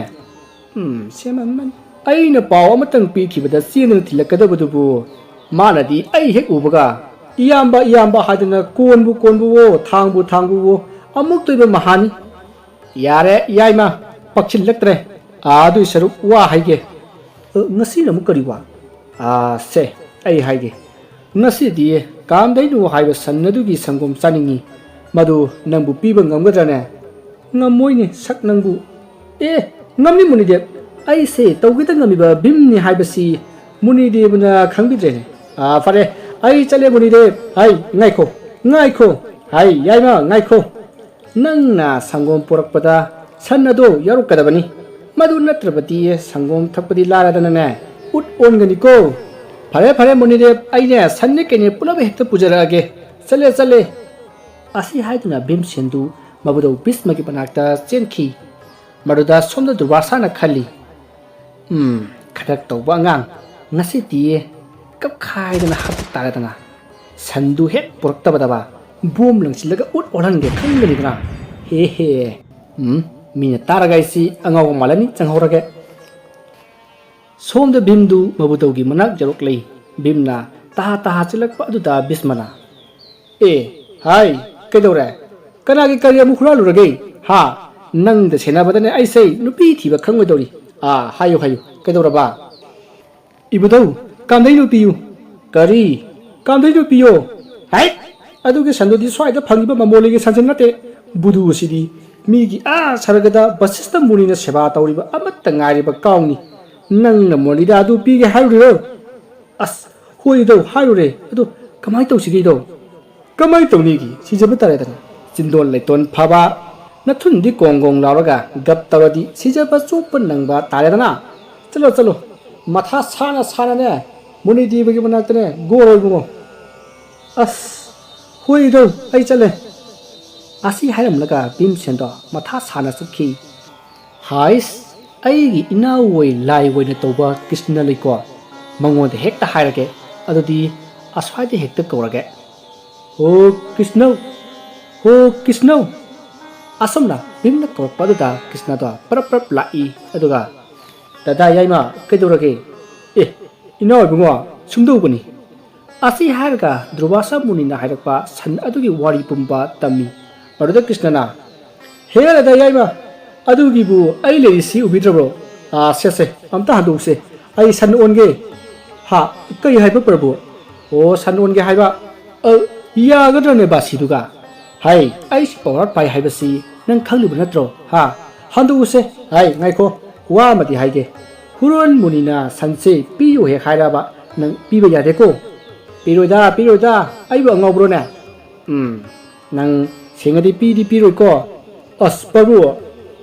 ꯎꯝ, ꯁꯦꯝꯃꯝꯃꯅꯤ꯫ ꯑꯩꯅ ꯄꯥꯎ ꯑꯃꯇꯪ ꯄꯤꯈꯤꯕꯗ ꯆꯦꯟꯗꯨꯅ ꯊꯤꯜꯂꯛꯀꯗꯕꯗꯨꯕꯨ, ꯃꯥꯅꯗꯤ ꯑꯩ ꯍꯦꯛ ꯎꯕꯒ, "ꯏꯌꯥꯝꯕ, ꯏꯌꯥꯝꯕ" ꯍꯥꯏꯗꯅ ꯀꯣꯟꯕꯨ ꯀꯣꯟꯕꯨꯋꯣ, ꯊꯥꯡꯕꯨ ꯊꯥꯡꯕꯨꯋꯣ, ꯑꯃꯨꯛꯇꯣꯏꯕ ꯃꯍꯥꯅꯤ꯫ ꯌꯥꯔꯦ, ꯌꯥꯏꯃ, ꯄꯛꯁꯤꯜꯂꯛꯇ꯭ꯔꯦ꯫ ꯑꯗꯨꯏ ꯁꯔꯨꯛ ꯋꯥ ꯍꯥꯏꯒꯦ꯫ "ꯑ, ꯉꯁꯤꯅ ꯑꯃꯨꯛ ꯀꯔꯤ ꯋꯥ?" "ꯑ, ꯁꯦ, ꯑꯩ ꯍꯥꯏꯒꯦ꯫ ꯉꯁꯤꯗꯤ ꯀꯥꯝꯗꯩꯅꯨ ꯍꯥꯏꯕ ꯁꯟ ꯑꯗꯨꯒꯤ ꯁꯪꯒꯣꯝ ꯆꯥꯅꯤꯡꯉꯤ꯫ ꯃꯗꯨ ꯅꯪꯕꯨ ꯄꯤꯕ ꯉꯝꯒꯗ꯭ꯔꯅꯦ?" "ꯉꯝꯃꯣꯏꯅꯦ, ꯁꯛ ꯅꯪꯕꯨ"꯫ "ꯑꯦ, ꯉꯝꯅꯤ ꯃꯨꯅꯤꯗꯦꯕ꯫ ꯑꯩꯁꯦ ꯇꯧꯒꯦꯗ ꯉꯝꯃꯤꯕ ꯚꯤꯝꯅꯤ ꯍꯥꯏꯕꯁꯤ ꯃꯨꯅꯤꯗꯦꯕꯅ ꯈꯪꯕꯤꯗ꯭ꯔꯦꯅꯦ꯫ ꯑ, ꯐꯔꯦ, ꯑꯩ ꯆꯠꯂꯦ ꯃꯨꯅꯤꯗꯦꯕ꯫ ꯍꯥꯏ, ꯉꯥꯏꯈꯣ, ꯉꯥꯏꯈꯣ꯫ ꯍꯥꯏ, ꯌꯥꯏꯃ, ꯉꯥꯏꯈꯣ꯫ ꯅꯪꯅ ꯁꯪꯒꯣꯝ ꯄꯨꯔꯛꯄꯗ ꯁꯟ ꯑꯗꯣ ꯌꯥꯎꯔꯛꯀꯗꯕꯅꯤ꯫ ꯃꯗꯨ ꯅꯠꯇ꯭ꯔꯕꯗꯤ ꯁꯪꯒꯣꯝ ꯊꯛꯄꯗꯤ ꯂꯥꯏꯔꯗꯅꯅꯦ, ꯎꯠ ꯑꯣꯟꯒꯅꯤꯀꯣ꯫ ꯐꯔꯦ, ꯐꯔꯦ, ꯃꯨꯅꯤꯗꯦꯕ, ꯑꯩꯅꯦ ꯁꯟꯅꯦ ꯀꯩꯅꯦ ꯄꯨꯂꯞ ꯍꯦꯛꯇ ꯄꯨꯖꯔꯛꯑꯒꯦ꯫ ꯆꯠꯂꯦ, ꯆꯠꯂꯦ꯫ ꯑꯁꯤ ꯍꯥꯏꯗꯨꯅ ꯚꯤꯝꯁꯦꯟꯗꯨ ꯃꯕꯨꯙꯧ ꯚꯤꯁꯃꯒꯤ ꯃꯅꯥꯛꯇ ꯆꯦꯟꯈꯤ꯫ ꯃꯗꯨꯗ ꯁꯣꯝꯗ ꯗꯨꯔꯕꯥꯁꯥꯅ ꯈꯜꯂꯤ, "ꯎꯝ, ꯈꯗ꯭ꯔꯛ ꯇꯧꯕ ꯑꯉꯥꯡ, ꯉꯁꯤꯗꯤ ꯀꯞꯈꯥꯏꯗꯅ ꯍꯥꯠꯄ ꯇꯥꯔꯦꯗꯅ꯫ ꯁꯟꯗꯨ ꯍꯦꯛ ꯄꯨꯔꯛꯇꯕꯗꯕ ꯕꯣꯝ ꯂꯪꯁꯤꯜꯂꯒ ꯎꯠ ꯑꯣꯜꯍꯟꯒꯦ ꯈꯪꯒꯅꯤꯗꯅ꯫ ꯍꯦ ꯍꯦ꯫ ꯎꯝ, ꯃꯤꯅ ꯇꯥꯔꯒ ꯑꯩꯁꯤ ꯑꯉꯥꯎꯕ ꯃꯥꯜꯂꯅꯤ, ꯆꯪꯍꯧꯔꯒꯦ"꯫ ꯁꯣꯝꯗ ꯚꯤꯝꯗꯨ ꯃꯕꯨꯙꯧꯒꯤ ꯃꯅꯥꯛ ꯌꯧꯔꯛꯂꯦ꯫ ꯚꯤꯝꯅ ꯇꯍꯥ ꯇꯍꯥ ꯆꯦꯜꯂꯛꯄ ꯑꯗꯨꯗ ꯚꯤꯁꯃꯅ, "ꯑꯦ, ꯍꯥꯏ, ꯀꯩꯗꯧꯔꯦ? ꯀꯅꯥꯒꯤ ꯀꯔꯤ ꯑꯃꯨꯛ ꯍꯨꯔꯥꯜꯂꯨꯔꯒꯦ? ꯍꯥ? ꯅꯪꯗ ꯁꯦꯟꯅꯕꯗꯅꯦ ꯑꯩꯁꯦ ꯅꯨꯄꯤ ꯊꯤꯕ ꯈꯪꯉꯣꯏꯗꯧꯔꯤ꯫ ꯑꯥ, ꯍꯥꯏꯌꯨ, ꯍꯥꯏꯌꯨ, ꯀꯩꯗꯧꯔꯕ?" "ꯏꯕꯨꯙꯧ, ꯀꯥꯝꯗꯩꯅꯨ ꯄꯤꯌꯨ꯫" "ꯀꯔꯤ? ꯀꯥꯝꯗꯩꯅꯨ ꯄꯤꯌꯣ?" "ꯍꯥꯏꯠ! ꯑꯗꯨꯒꯤ ꯁꯟꯗꯨꯗꯤ ꯁ꯭ꯋꯥꯏꯗ ꯐꯪꯉꯤꯕ ꯃꯃꯣꯂꯤꯒꯤ ꯁꯟꯁꯟ ꯅꯠꯇꯦ꯫ ꯕꯨꯙꯨ ꯑꯁꯤꯗꯤ ꯃꯤꯒꯤ ꯑꯥ ꯁꯔꯒꯗ ꯕꯁꯤꯁꯇ ꯃꯨꯅꯤꯅ ꯁꯦꯕꯥ ꯇꯧꯔꯤꯕ ꯑꯃꯠꯇ ꯉꯥꯏꯔꯤꯕ ꯀꯥꯎꯅꯤ꯫ ꯅꯪꯅ ꯃꯣꯂꯤꯗ ꯑꯗꯨ ꯄꯤꯒꯦ ꯍꯥꯏꯔꯨꯔꯤꯔꯣ?" "ꯑꯁ, ꯍꯣꯏ ꯏꯙꯧ, ꯍꯥꯏꯔꯨꯔꯦ꯫ ꯑꯗꯣ ꯀꯃꯥꯏꯅ ꯇꯧꯁꯤꯒꯦ ꯏꯙꯧ?" "ꯀꯃꯥꯏꯅ ꯇꯧꯅꯤꯒꯤ? ꯁꯤꯖꯕ ꯇꯥꯔꯦꯗꯅ꯫ ꯆꯤꯟꯗꯣꯟ ꯂꯩꯇꯣꯟ ꯐꯕ, ꯅꯊꯨꯟꯗꯤ ꯀꯣꯡ ꯀꯣꯡ ꯂꯥꯎꯔꯒ ꯒꯞ ꯇꯧꯔꯗꯤ ꯁꯤꯖꯕ ꯆꯣꯞꯄ ꯅꯪꯕ ꯇꯥꯔꯦꯗꯅ꯫ ꯆꯠꯂꯣ, ꯆꯠꯂꯣ, ꯃꯊꯥ ꯁꯥꯅ ꯁꯥꯅꯅꯦ ꯃꯨꯅꯤꯗꯦꯕꯒꯤ ꯃꯅꯥꯛꯇꯅꯦ ꯒꯣꯔꯣ ꯏꯕꯨꯡꯉꯣ꯫" "ꯑꯁ, ꯍꯣꯏ ꯏꯙꯧ, ꯑꯩ ꯆꯠꯂꯦ꯫" ꯑꯁꯤ ꯍꯥꯏꯔꯝꯂꯒ ꯚꯤꯝꯁꯦꯟꯗꯣ ꯃꯊꯥ ꯁꯥꯅ ꯆꯠꯈꯤ꯫ "ꯍꯥꯏꯁ, ꯑꯩꯒꯤ ꯏꯅꯥꯎ ꯑꯣꯏ ꯂꯥꯏ ꯑꯣꯏꯅ ꯇꯧꯕ ꯀ꯭ꯔꯤꯁꯅ ꯂꯩꯀꯣ, ꯃꯉꯣꯟꯗ ꯍꯦꯛꯇ ꯍꯥꯏꯔꯒꯦ꯫ ꯑꯗꯨꯗꯤ ꯑꯁ꯭ꯋꯥꯏꯗ ꯍꯦꯛꯇ ꯀꯧꯔꯒꯦ꯫ ꯍꯣ ꯀ꯭ꯔꯤꯁꯅꯧ, ꯍꯣ ꯀ꯭ꯔꯤꯁꯅꯧ!" ꯑꯁꯨꯝꯅ ꯚꯤꯝꯅ ꯀꯧꯔꯛꯄ ꯑꯗꯨꯗ ꯀ꯭ꯔꯤꯁꯅꯗꯣ ꯄꯔꯞ ꯄꯔꯞ ꯂꯥꯛꯏ꯫ ꯑꯗꯨꯒ, "ꯗꯗꯥ ꯌꯥꯏꯃ, ꯀꯩꯗꯧꯔꯒꯦ?" "ꯑꯦ, ꯏꯅꯥꯎ ꯏꯕꯨꯡꯉꯣ, ꯁꯨꯝꯗꯧꯕꯅꯤ꯫" ꯑꯁꯤ ꯍꯥꯏꯔꯒ ꯗꯨꯔꯚꯥꯁꯥ ꯃꯨꯅꯤꯅ ꯍꯥꯏꯔꯛꯄ ꯁꯟ ꯑꯗꯨꯒꯤ ꯋꯥꯔꯤ ꯄꯨꯝꯕ ꯇꯝꯃꯤ꯫ ꯃꯗꯨꯗ ꯀ꯭ꯔꯤꯁꯅꯅ, "ꯍꯦ ꯔꯥꯙꯥ ꯌꯥꯏꯃ, ꯑꯗꯨꯒꯤꯕꯨ ꯑꯩ ꯂꯩꯔꯤꯁꯤ ꯎꯕꯤꯗ꯭ꯔꯕ꯭ꯔꯣ? ꯑꯥ, ꯁꯦ, ꯁꯦ, ꯑꯝꯇ ꯍꯟꯗꯣꯛꯎꯁꯦ, ꯑꯩ ꯁꯟ ꯑꯣꯟꯒꯦ꯫" "ꯍꯥ? ꯀꯩ ꯍꯥꯏꯕ, ꯄ꯭ꯔꯚꯨ?" "ꯑꯣ, ꯁꯟ ꯑꯣꯟꯒꯦ ꯍꯥꯏꯕ꯫ ꯑ, ꯌꯥꯒꯗ꯭ꯔꯅꯦ ꯕꯥꯁꯤꯗꯨꯒ? ꯍꯥꯏ, ꯑꯩꯁꯤ ꯄꯋꯥꯔ ꯄꯥꯏ ꯍꯥꯏꯕꯁꯤ ꯅꯪ ꯈꯪꯂꯤꯕ ꯅꯠꯇ꯭ꯔꯣ? ꯍꯥ? ꯍꯟꯗꯣꯛꯎꯁꯦ꯫ ꯍꯥꯏ, ꯉꯥꯏꯈꯣ, ꯋꯥ ꯑꯃꯗꯤ ꯍꯥꯏꯒꯦ꯫ ꯍꯨꯔꯣꯟ ꯃꯨꯅꯤꯅ ꯁꯟꯁꯦ ꯄꯤꯌꯨ ꯍꯦꯛ ꯍꯥꯏꯔꯕ ꯅꯪ ꯄꯤꯕ ꯌꯥꯗꯦꯀꯣ?" "ꯄꯤꯔꯣꯏꯗ, ꯄꯤꯔꯣꯏꯗ, ꯑꯩꯕꯨ ꯑꯉꯥꯎꯕ꯭ꯔꯣꯅꯦ?" "ꯎꯝ, ꯅꯪ ꯁꯦꯡꯉꯗꯤ ꯄꯤꯗꯤ ꯄꯤꯔꯣꯏꯀꯣ?" "ꯑꯁ, ꯄ꯭ꯔꯚꯨ,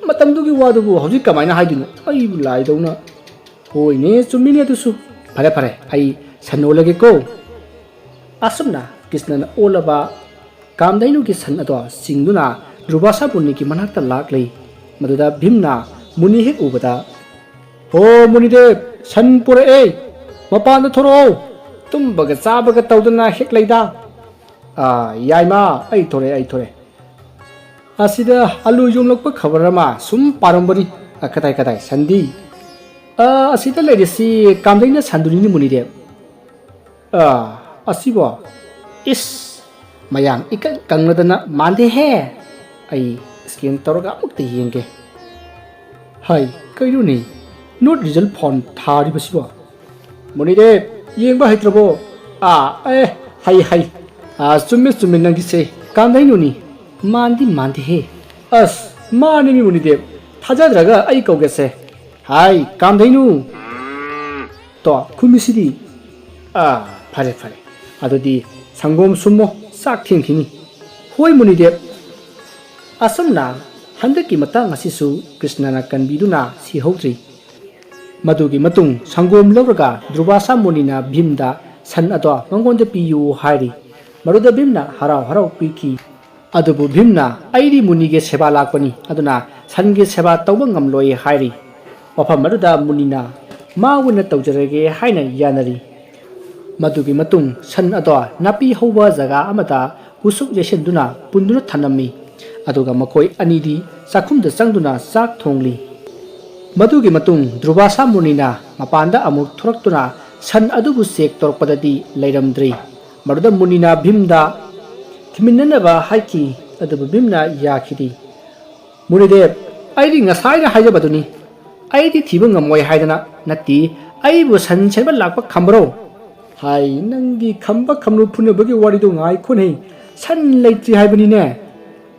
ꯃꯇꯝꯗꯨꯒꯤ ꯋꯥꯗꯨꯕꯨ ꯍꯧꯖꯤꯛ ꯀꯃꯥꯏꯅ ꯍꯥꯏꯗꯣꯏꯅꯣ? ꯑꯩꯕꯨ ꯂꯥꯏꯗꯧꯅ꯫" "ꯍꯣꯏꯅꯦ, ꯆꯨꯝꯃꯤꯅꯦ ꯑꯗꯨꯁꯨ꯫ ꯐꯔꯦ, ꯐꯔꯦ, ꯑꯩ ꯁꯟ ꯑꯣꯜꯂꯒꯦꯀꯣ꯫" ꯑꯁꯨꯝꯅ ꯀ꯭ꯔꯤꯁꯅꯅ ꯑꯣꯜꯂꯕ ꯀꯥꯝꯗꯩꯅꯨꯒꯤ ꯁꯟ ꯑꯗꯣ ꯆꯤꯡꯗꯨꯅ ꯗꯨꯔꯚꯥꯁꯥ ꯃꯨꯅꯤꯒꯤ ꯃꯅꯥꯛꯇ ꯂꯥꯛꯂꯤ꯫ ꯃꯗꯨꯗ ꯚꯤꯝꯅ ꯃꯨꯅꯤ ꯍꯦꯛ ꯎꯕꯗ, "ꯍꯣ ꯃꯨꯅꯤꯗꯦꯕ, ꯁꯟ ꯄꯨꯔꯛꯑꯦ, ꯃꯄꯥꯟꯗ ꯊꯣꯔꯛꯑꯣ, ꯇꯨꯝꯕꯒ ꯆꯥꯕꯒ ꯇꯧꯗꯅ ꯍꯦꯛ ꯂꯩꯗ꯫" "ꯑꯥ, ꯌꯥꯏꯃ, ꯑꯩ ꯊꯣꯔꯛꯑꯦ, ꯑꯩ ꯊꯣꯔꯛꯑꯦ꯫" ꯑꯁꯤꯗ ꯑꯂꯨ ꯌꯣꯝꯂꯛꯄ ꯈꯕꯔ ꯑꯃ ꯁꯨꯝ ꯄꯥꯔꯝꯕꯅꯤ꯫ "ꯑ, ꯀꯗꯥꯏ, ꯀꯗꯥꯏ, ꯁꯟꯗꯤ?" ꯑ, ꯑꯁꯤꯗ ꯂꯩꯔꯤꯁꯤ ꯀꯥꯝꯗꯩꯅ ꯁꯟꯗꯨꯅꯤꯅꯦ ꯃꯨꯅꯤꯗꯦꯕ꯫ ꯑ, ꯑꯁꯤꯕꯣ? ꯏꯁ, ꯃꯌꯥꯡ ꯏꯀꯪ ꯀꯪꯂꯗꯅ ꯃꯥꯟꯗꯦꯍꯦ꯫ ꯑꯩ scan ꯇꯧꯔꯒ ꯑꯃꯨꯛꯇ ꯌꯦꯡꯒꯦ꯫ ꯍꯥꯏ, ꯀꯩꯅꯣꯅꯦ? Not result found ꯊꯥꯔꯤꯕꯁꯤꯕꯣ? ꯃꯨꯅꯤꯗꯦꯕ, ꯌꯦꯡꯕ ꯍꯩꯇ꯭ꯔꯕꯣ? ꯑꯥ, ꯑꯦ, ꯍꯩ, ꯍꯩ꯫ ꯑꯥ, ꯆꯨꯝꯃꯦ, ꯆꯨꯝꯃꯦ ꯅꯪꯒꯤꯁꯦ꯫ ꯀꯥꯝꯗꯩꯅꯨꯅꯤ꯫ ꯃꯥꯟꯗꯤ ꯃꯥꯟꯗꯦꯍꯦ꯫ ꯑꯁ, ꯃꯥꯅꯤꯅꯦ ꯃꯨꯅꯤꯗꯦꯕ꯫ ꯊꯥꯖꯗ꯭ꯔꯒ ꯑꯩ ꯀꯧꯒꯦꯁꯦ꯫ ꯍꯥꯏ, ꯀꯥꯝꯗꯩꯅꯨ꯫ ꯇꯣ, ꯈꯨꯝꯃꯤꯁꯤꯗꯤ꯫ ꯑꯥ, ꯐꯔꯦ, ꯐꯔꯦ꯫ ꯑꯗꯨꯗꯤ ꯁꯪꯒꯣꯝ ꯁꯨꯝꯃꯣ, ꯆꯥꯛ ꯊꯦꯡꯈꯤꯅꯤ꯫ ꯍꯣꯏ ꯃꯨꯅꯤꯗꯦꯕ꯫ ꯑꯁꯨꯝꯅ ꯍꯟꯗꯛꯀꯤ ꯃꯇꯥꯡ ꯑꯁꯤꯁꯨ ꯀ꯭ꯔꯤꯁꯅꯅ ꯀꯟꯕꯤꯗꯨꯅ ꯁꯤꯍꯧꯗ꯭ꯔꯤ꯫ ꯃꯗꯨꯒꯤ ꯃꯇꯨꯡ ꯁꯪꯒꯣꯝ ꯂꯧꯔꯒ ꯗ꯭ꯔꯨꯕꯥꯁꯥ ꯃꯨꯅꯤꯅ ꯚꯤꯝꯗ ꯁꯟ ꯑꯗꯣ ꯃꯉꯣꯟꯗ ꯄꯤꯌꯨ ꯍꯥꯏꯔꯤ꯫ ꯃꯗꯨꯗ ꯚꯤꯝꯅ ꯍꯔꯥꯎ ꯍꯔꯥꯎ ꯄꯤꯈꯤ꯫ ꯑꯗꯨꯕꯨ ꯚꯤꯝꯅ "ꯑꯩꯗꯤ ꯃꯨꯅꯤꯒꯤ ꯁꯦꯕꯥ ꯂꯥꯛꯄꯅꯤ, ꯑꯗꯨꯅ ꯁꯟꯒꯤ ꯁꯦꯕꯥ ꯇꯧꯕ ꯉꯝꯂꯣꯏ" ꯍꯥꯏꯔꯤ꯫ ꯋꯥꯐꯝ ꯑꯗꯨꯗ ꯃꯨꯅꯤꯅ "ꯃꯥ ꯑꯣꯏꯅ ꯇꯧꯖꯔꯒꯦ" ꯍꯥꯏꯅ ꯌꯥꯅꯔꯤ꯫ ꯃꯗꯨꯒꯤ ꯃꯇꯨꯡ ꯁꯟ ꯑꯗꯣ ꯅꯥꯄꯤ ꯍꯧꯕ ꯖꯒꯥ ꯑꯃꯗ ꯎꯁꯨꯞ ꯌꯩꯁꯤꯟꯗꯨꯅ ꯄꯨꯟꯗꯨꯅ ꯊꯝꯂꯝꯃꯤ꯫ ꯑꯗꯨꯒ ꯃꯈꯣꯏ ꯑꯅꯤꯗꯤ ꯆꯥꯛꯈꯨꯝꯗ ꯆꯪꯗꯨꯅ ꯆꯥꯛ ꯊꯣꯡꯂꯤ꯫ ꯃꯗꯨꯒꯤ ꯃꯇꯨꯡ ꯗ꯭ꯔꯨꯕꯥꯁꯥ ꯃꯨꯅꯤꯅ ꯃꯄꯥꯟꯗ ꯑꯃꯨꯛ ꯊꯣꯔꯛꯇꯨꯅ ꯁꯟ ꯑꯗꯨꯕꯨ check ꯇꯧꯔꯛꯄꯗꯗꯤ ꯂꯩꯔꯝꯗ꯭ꯔꯤ꯫ ꯃꯗꯨꯗ ꯃꯨꯅꯤꯅ ꯚꯤꯝꯗ ꯊꯤꯃꯤꯟꯅꯅꯕ ꯍꯥꯏꯈꯤ, ꯑꯗꯨꯕꯨ ꯚꯤꯝꯅ ꯌꯥꯈꯤꯗꯦ꯫ "ꯃꯨꯅꯤꯗꯦꯕ, ꯑꯩꯗꯤ ꯉꯁꯥꯏꯅ ꯍꯥꯏꯖꯕꯗꯨꯅꯤ, ꯑꯩꯗꯤ ꯊꯤꯕ ꯉꯝꯃꯣꯏ ꯍꯥꯏꯗꯅ꯫ ꯅꯠꯇꯦ, ꯑꯩꯕꯨ ꯁꯟ ꯁꯦꯟꯕ ꯂꯥꯛꯄ ꯈꯝꯕ꯭ꯔꯣ?" ꯍꯥꯏ, ꯅꯪꯒꯤ ꯈꯝꯕ ꯈꯝꯂꯨ ꯐꯨꯅꯕꯒꯤ ꯋꯥꯔꯤꯗꯣ ꯉꯥꯏꯈꯣꯅꯦ, ꯁꯟ ꯂꯩꯇ꯭ꯔꯤ ꯍꯥꯏꯕꯅꯤꯅꯦ꯫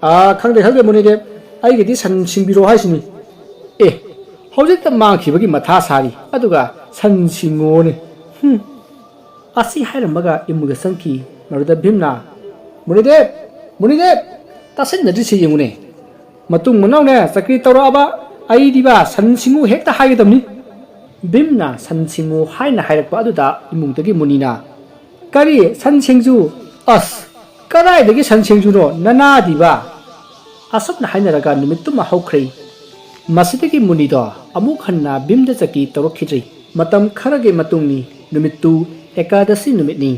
ꯑꯥ, ꯈꯪꯗꯦ, ꯈꯪꯗꯦ, ꯃꯨꯅꯤꯗꯦꯕ, ꯑꯩꯒꯤꯗꯤ ꯁꯟ ꯁꯤꯡꯕꯤꯔꯣ ꯍꯥꯏꯁꯤꯅꯤ꯫ ꯑꯦ, ꯍꯧꯖꯤꯛꯇ ꯃꯥꯡꯈꯤꯕꯒꯤ ꯃꯊꯥ ꯁꯥꯔꯤ, ꯑꯗꯨꯒ ꯁꯟ ꯁꯤꯡꯉꯣꯅꯦ꯫ ꯍꯨꯝ꯫ ꯑꯁꯤ ꯍꯥꯏꯔꯝꯃꯒ ꯏꯃꯨꯡꯗ ꯆꯪꯈꯤ꯫ ꯃꯗꯨꯗ ꯚꯤꯝꯅ, "ꯃꯨꯅꯤꯗꯦꯕ, ꯃꯨꯅꯤꯗꯦꯕ, ꯇꯥꯁꯤꯟꯅꯗ꯭ꯔꯤꯁꯦ ꯌꯦꯡꯉꯨꯅꯦ꯫ ꯃꯇꯨꯡ ꯃꯅꯥꯎꯅꯦ ꯆꯀ꯭ꯔꯤ ꯇꯧꯔꯛꯑꯕ ꯑꯩꯗꯤꯕ ꯁꯟ ꯁꯤꯡꯉꯨ ꯍꯦꯛꯇ ꯍꯥꯏꯒꯗꯕꯅꯤ꯫" ꯚꯤꯝꯅ "ꯁꯟ ꯁꯤꯡꯉꯨ" ꯍꯥꯏꯅ ꯍꯥꯏꯔꯛꯄ ꯑꯗꯨꯗ ꯏꯃꯨꯡꯗꯒꯤ ꯃꯨꯅꯤꯅ, "ꯀꯔꯤ ꯁꯟ ꯁꯤꯡꯖꯨ? ꯑꯁ, ꯀꯗꯥꯏꯗꯒꯤ ꯁꯟ ꯁꯤꯡꯖꯨꯅꯣ? ꯅꯅꯥꯗꯤꯕ?" ꯑꯁꯨꯝꯅ ꯍꯥꯏꯅꯔꯒ ꯅꯨꯃꯤꯠꯇꯨꯃ ꯍꯧꯈ꯭ꯔꯦ꯫ ꯃꯁꯤꯗꯒꯤ ꯃꯨꯅꯤꯗꯣ ꯑꯃꯨꯛ ꯍꯟꯅ ꯚꯤꯝꯗ ꯆꯀ꯭ꯔꯤ ꯇꯧꯔꯛꯈꯤꯗ꯭ꯔꯤ꯫ ꯃꯇꯝ ꯈꯔꯒꯤ ꯃꯇꯨꯡꯅꯤ, ꯅꯨꯃꯤꯠꯇꯨ ꯑꯦꯀꯥꯗꯁꯤ ꯅꯨꯃꯤꯠꯅꯤ꯫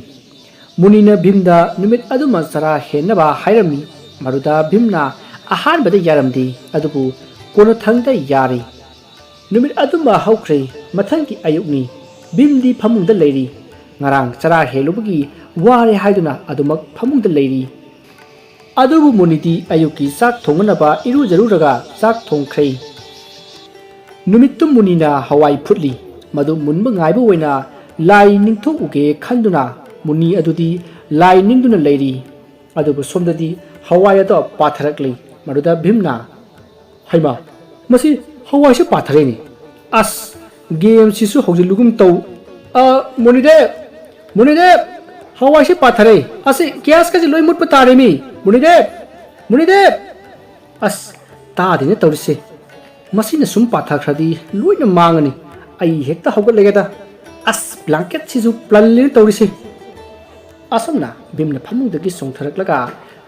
ꯃꯨꯅꯤꯅ ꯚꯤꯝꯗ ꯅꯨꯃꯤꯠ ꯑꯗꯨꯃ ꯆꯔꯥ ꯍꯦꯟꯅꯕ ꯍꯥꯏꯔꯝꯃꯤ꯫ ꯃꯗꯨꯗ ꯚꯤꯝꯅ ꯑꯍꯥꯟꯕꯗ ꯌꯥꯔꯝꯗꯦ, ꯑꯗꯨꯕꯨ ꯀꯣꯟꯅꯊꯪꯗ ꯌꯥꯔꯦ꯫ ꯅꯨꯃꯤꯠ ꯑꯗꯨꯃ ꯍꯧꯈ꯭ꯔꯦ꯫ ꯃꯊꯪꯒꯤ ꯑꯌꯨꯛꯅꯤ꯫ ꯚꯤꯝꯗꯤ ꯐꯃꯨꯡꯗ ꯂꯩꯔꯤ꯫ ꯉꯔꯥꯡ ꯆꯔꯥ ꯍꯦꯜꯂꯨꯕꯒꯤ ꯋꯥꯔꯦ ꯍꯥꯏꯗꯨꯅ ꯑꯗꯨꯃꯛ ꯐꯃꯨꯡꯗ ꯂꯩꯔꯤ꯫ ꯑꯗꯨꯕꯨ ꯃꯨꯅꯤꯗꯤ ꯑꯌꯨꯛꯀꯤ ꯆꯥꯛ ꯊꯣꯡꯅꯅꯕ ꯏꯔꯨꯖꯔꯨꯔꯒ ꯆꯥꯛ ꯊꯣꯡꯈ꯭ꯔꯦ꯫ ꯅꯨꯃꯤꯠꯇꯨ ꯃꯨꯅꯤꯅ ꯍꯋꯥꯏ ꯐꯨꯠꯂꯤ꯫ ꯃꯗꯨ ꯃꯨꯟꯕ ꯉꯥꯏꯕ ꯑꯣꯏꯅ ꯂꯥꯏ ꯅꯤꯡꯊꯣꯛꯎꯒꯦ ꯈꯟꯗꯨꯅ ꯃꯨꯅꯤ ꯑꯗꯨꯗꯤ ꯂꯥꯏ ꯅꯤꯡꯗꯨꯅ ꯂꯩꯔꯤ꯫ ꯑꯗꯨꯕꯨ ꯁꯣꯝꯗꯗꯤ ꯍꯋꯥꯏ ꯑꯗꯣ ꯄꯥꯊꯔꯛꯂꯤ꯫ ꯃꯗꯨꯗ ꯚꯤꯝꯅ, "ꯍꯩꯃꯥ, ꯃꯁꯤ ꯍꯋꯥꯏꯁꯦ ꯄꯥꯊꯔꯦꯅꯦ꯫ ꯑꯁ, ꯒꯦꯝꯁꯤꯁꯨ ꯍꯧꯖꯤꯜꯂꯨꯒꯨꯝ ꯇꯧ꯫ ꯑ, ꯃꯨꯅꯤꯗꯦꯕ! ꯃꯨꯅꯤꯗꯦꯕ! ꯍꯋꯥꯏꯁꯦ ꯄꯥꯊꯔꯦ꯫ ꯑꯁꯤ ꯒ꯭ꯌꯥꯁꯀꯁꯦ ꯂꯣꯏ ꯃꯨꯠꯄ ꯇꯥꯔꯦꯃꯤ! ꯃꯨꯅꯤꯗꯦꯕ! ꯃꯨꯅꯤꯗꯦꯕ!" ꯑꯁ, ꯇꯥꯗꯦꯅꯦ ꯇꯧꯔꯤꯁꯦ꯫ ꯃꯁꯤꯅ ꯁꯨꯝ ꯄꯥꯊꯈ꯭ꯔꯗꯤ ꯂꯣꯏꯅ ꯃꯥꯡꯉꯅꯤ꯫ ꯑꯩ ꯍꯦꯛꯇ ꯍꯧꯒꯠꯂꯒꯦꯗ꯫ ꯑꯁ, ꯕ꯭ꯂꯥꯡꯀꯦꯠꯁꯤꯁꯨ ꯄ꯭ꯂꯜꯂꯤꯅ ꯇꯧꯔꯤꯁꯦ꯫ ꯑꯁꯨꯝꯅ ꯚꯤꯝꯅ ꯐꯃꯨꯡꯗꯒꯤ ꯆꯣꯡꯊꯔꯛꯂꯒ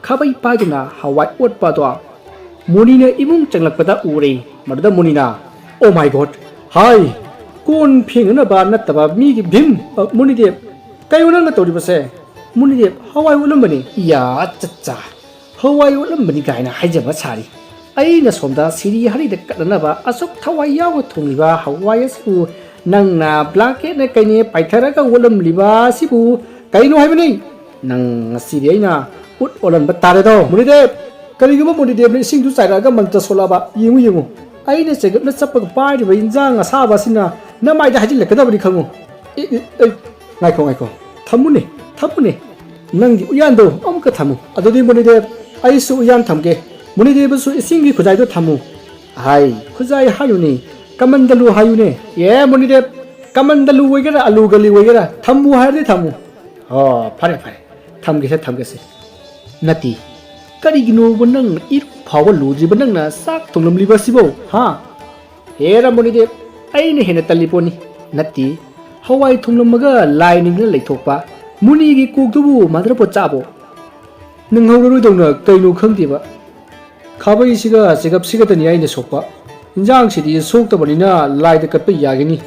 ꯈꯥꯕꯩ ꯄꯥꯏꯗꯨꯅ ꯍꯋꯥꯏ ꯑꯣꯠꯄ ꯑꯗꯣ ꯃꯨꯅꯤꯅ ꯏꯃꯨꯡ ꯆꯪꯂꯛꯄꯗ ꯎꯔꯦ꯫ ꯃꯗꯨꯗ ꯃꯨꯅꯤꯅ, "Oh my God! ꯍꯥꯏ, ꯀꯣꯟ ꯐꯦꯡꯅꯅꯕ ꯅꯠꯇꯕ ꯃꯤꯒꯤ ꯚꯤꯝ, ꯑ, ꯃꯨꯅꯤꯗꯦꯕ, ꯀꯩꯅꯣ ꯅꯪꯅ ꯇꯧꯔꯤꯕꯁꯦ?" ꯃꯨꯅꯤꯗꯦꯕ, "ꯍꯋꯥꯏ ꯑꯣꯠꯂꯝꯕꯅꯤ"꯫ "ꯏꯌꯥ, ꯆꯠꯆꯥ, ꯍꯋꯥꯏ ꯑꯣꯠꯂꯝꯕꯅꯤ" ꯀꯥꯏꯅ ꯍꯥꯏꯖꯕ ꯁꯥꯔꯤ꯫ ꯑꯩꯅ ꯁꯣꯝꯗ ꯁꯤꯔꯤ ꯍꯔꯤꯗ ꯀꯠꯅꯅꯕ ꯑꯁꯨꯛ ꯊꯋꯥꯏ ꯌꯥꯎꯅ ꯊꯣꯡꯂꯤꯕ ꯍꯋꯥꯏ ꯑꯁꯤꯕꯨ ꯅꯪꯅ ꯕ꯭ꯂꯥꯡꯀꯦꯠꯅ ꯀꯩꯅꯦ ꯄꯥꯏꯊꯔꯒ ꯑꯣꯠꯂꯝꯂꯤꯕ ꯑꯁꯤꯕꯨ ꯀꯩꯅꯣ ꯍꯥꯏꯕꯅꯤ? ꯅꯪ ꯉꯁꯤꯗꯤ ꯑꯩꯅ ꯎꯠ ꯑꯣꯜꯍꯟꯕ ꯇꯥꯔꯦꯗꯣ꯫ ꯃꯨꯅꯤꯗꯦꯕ, ꯀꯔꯤꯒꯨꯝꯕ ꯃꯨꯅꯤꯗꯦꯕꯅ ꯏꯁꯤꯡꯗꯨ ꯆꯥꯏꯔꯛꯑꯒ ꯃꯟꯇ꯭ꯔ ꯁꯣꯜꯂꯛꯑꯕ? ꯌꯦꯡꯉꯨ, ꯌꯦꯡꯉꯨ, ꯑꯩꯅ ꯆꯦꯒꯞꯅ ꯆꯞꯄꯒ ꯄꯥꯏꯔꯤꯕ ꯏꯟꯖꯥꯡ ꯑꯁꯥꯕ ꯑꯁꯤꯅ ꯅꯃꯥꯏꯗ ꯍꯩꯖꯤꯜꯂꯛꯀꯗꯕꯅꯤ ꯈꯪꯉꯨ꯫ ꯑꯦ, ꯑꯦ, ꯑꯦ, ꯉꯥꯏꯈꯣ, ꯉꯥꯏꯈꯣ, ꯊꯝꯃꯨꯅꯦ, ꯊꯝꯃꯨꯅꯦ, ꯅꯪꯒꯤ ꯎꯌꯥꯟꯗꯣ ꯑꯃꯨꯛꯀ ꯊꯝꯃꯨ꯫ ꯑꯗꯨꯗꯤ ꯃꯨꯅꯤꯗꯦꯕ, ꯑꯩꯁꯨ ꯎꯌꯥꯟ ꯊꯝꯒꯦ꯫ ꯃꯨꯅꯤꯗꯦꯕꯁꯨ ꯏꯁꯤꯡꯒꯤ ꯈꯨꯖꯥꯏꯗꯣ ꯊꯝꯃꯨ꯫ ꯍꯥꯏ, ꯈꯨꯖꯥꯏ ꯍꯥꯏꯌꯨꯅꯦ, ꯀꯃꯟꯗꯂꯨ ꯍꯥꯏꯌꯨꯅꯦ꯫ ꯑꯦ, ꯃꯨꯅꯤꯗꯦꯕ, ꯀꯃꯟꯗꯂꯨ ꯑꯣꯏꯒꯦꯔꯥ, ꯑꯂꯨ ꯒꯂꯤ ꯑꯣꯏꯒꯦꯔꯥ, ꯊꯝꯃꯨ ꯍꯥꯏꯔꯗꯤ ꯊꯝꯃꯨ꯫ ꯑꯣ, ꯐꯔꯦ, ꯐꯔꯦ, ꯊꯝꯒꯦꯁꯦ, ꯊꯝꯒꯦꯁꯦ꯫ ꯅꯠꯇꯦ, ꯀꯔꯤꯒꯤꯅꯣꯕ ꯅꯪꯅ ꯏꯔꯨ ꯐꯥꯎꯕ ꯂꯨꯗ꯭ꯔꯤꯕ ꯅꯪꯅ ꯆꯥꯛ ꯊꯣꯡꯂꯝꯂꯤꯕ ꯑꯁꯤꯕꯣ, ꯍꯥ? ꯍꯦꯔꯥ ꯃꯨꯅꯤꯗꯦꯕ, ꯑꯩꯅ ꯍꯦꯟꯅ ꯇꯜꯂꯤ ꯄꯣꯠꯅꯤ꯫ ꯅꯠꯇꯦ, ꯍꯋꯥꯏ ꯊꯣꯡꯂꯝꯃꯒ ꯂꯥꯏ ꯅꯤꯡꯗꯨꯅ ꯂꯩꯊꯣꯛꯄ꯫ ꯃꯨꯅꯤꯒꯤ ꯀꯣꯛꯇꯨꯕꯨ ꯃꯥꯗ꯭ꯔꯄꯣꯠ ꯆꯥꯕꯣ? ꯅꯪꯍꯧꯔꯔꯣꯏꯗꯧꯅ ꯀꯩꯅꯣ ꯈꯪꯗꯦꯕ꯫ ꯈꯥꯕꯩꯁꯤꯒ ꯆꯦꯒꯞꯁꯤꯒꯇꯅꯤ ꯑꯩꯅ ꯁꯣꯛꯄ꯫ ꯏꯟꯖꯥꯡꯁꯤꯗꯤ ꯁꯣꯛꯇꯕꯅꯤꯅ ꯂꯥꯏꯗ ꯀꯠꯄ ꯌꯥꯒꯅꯤ꯫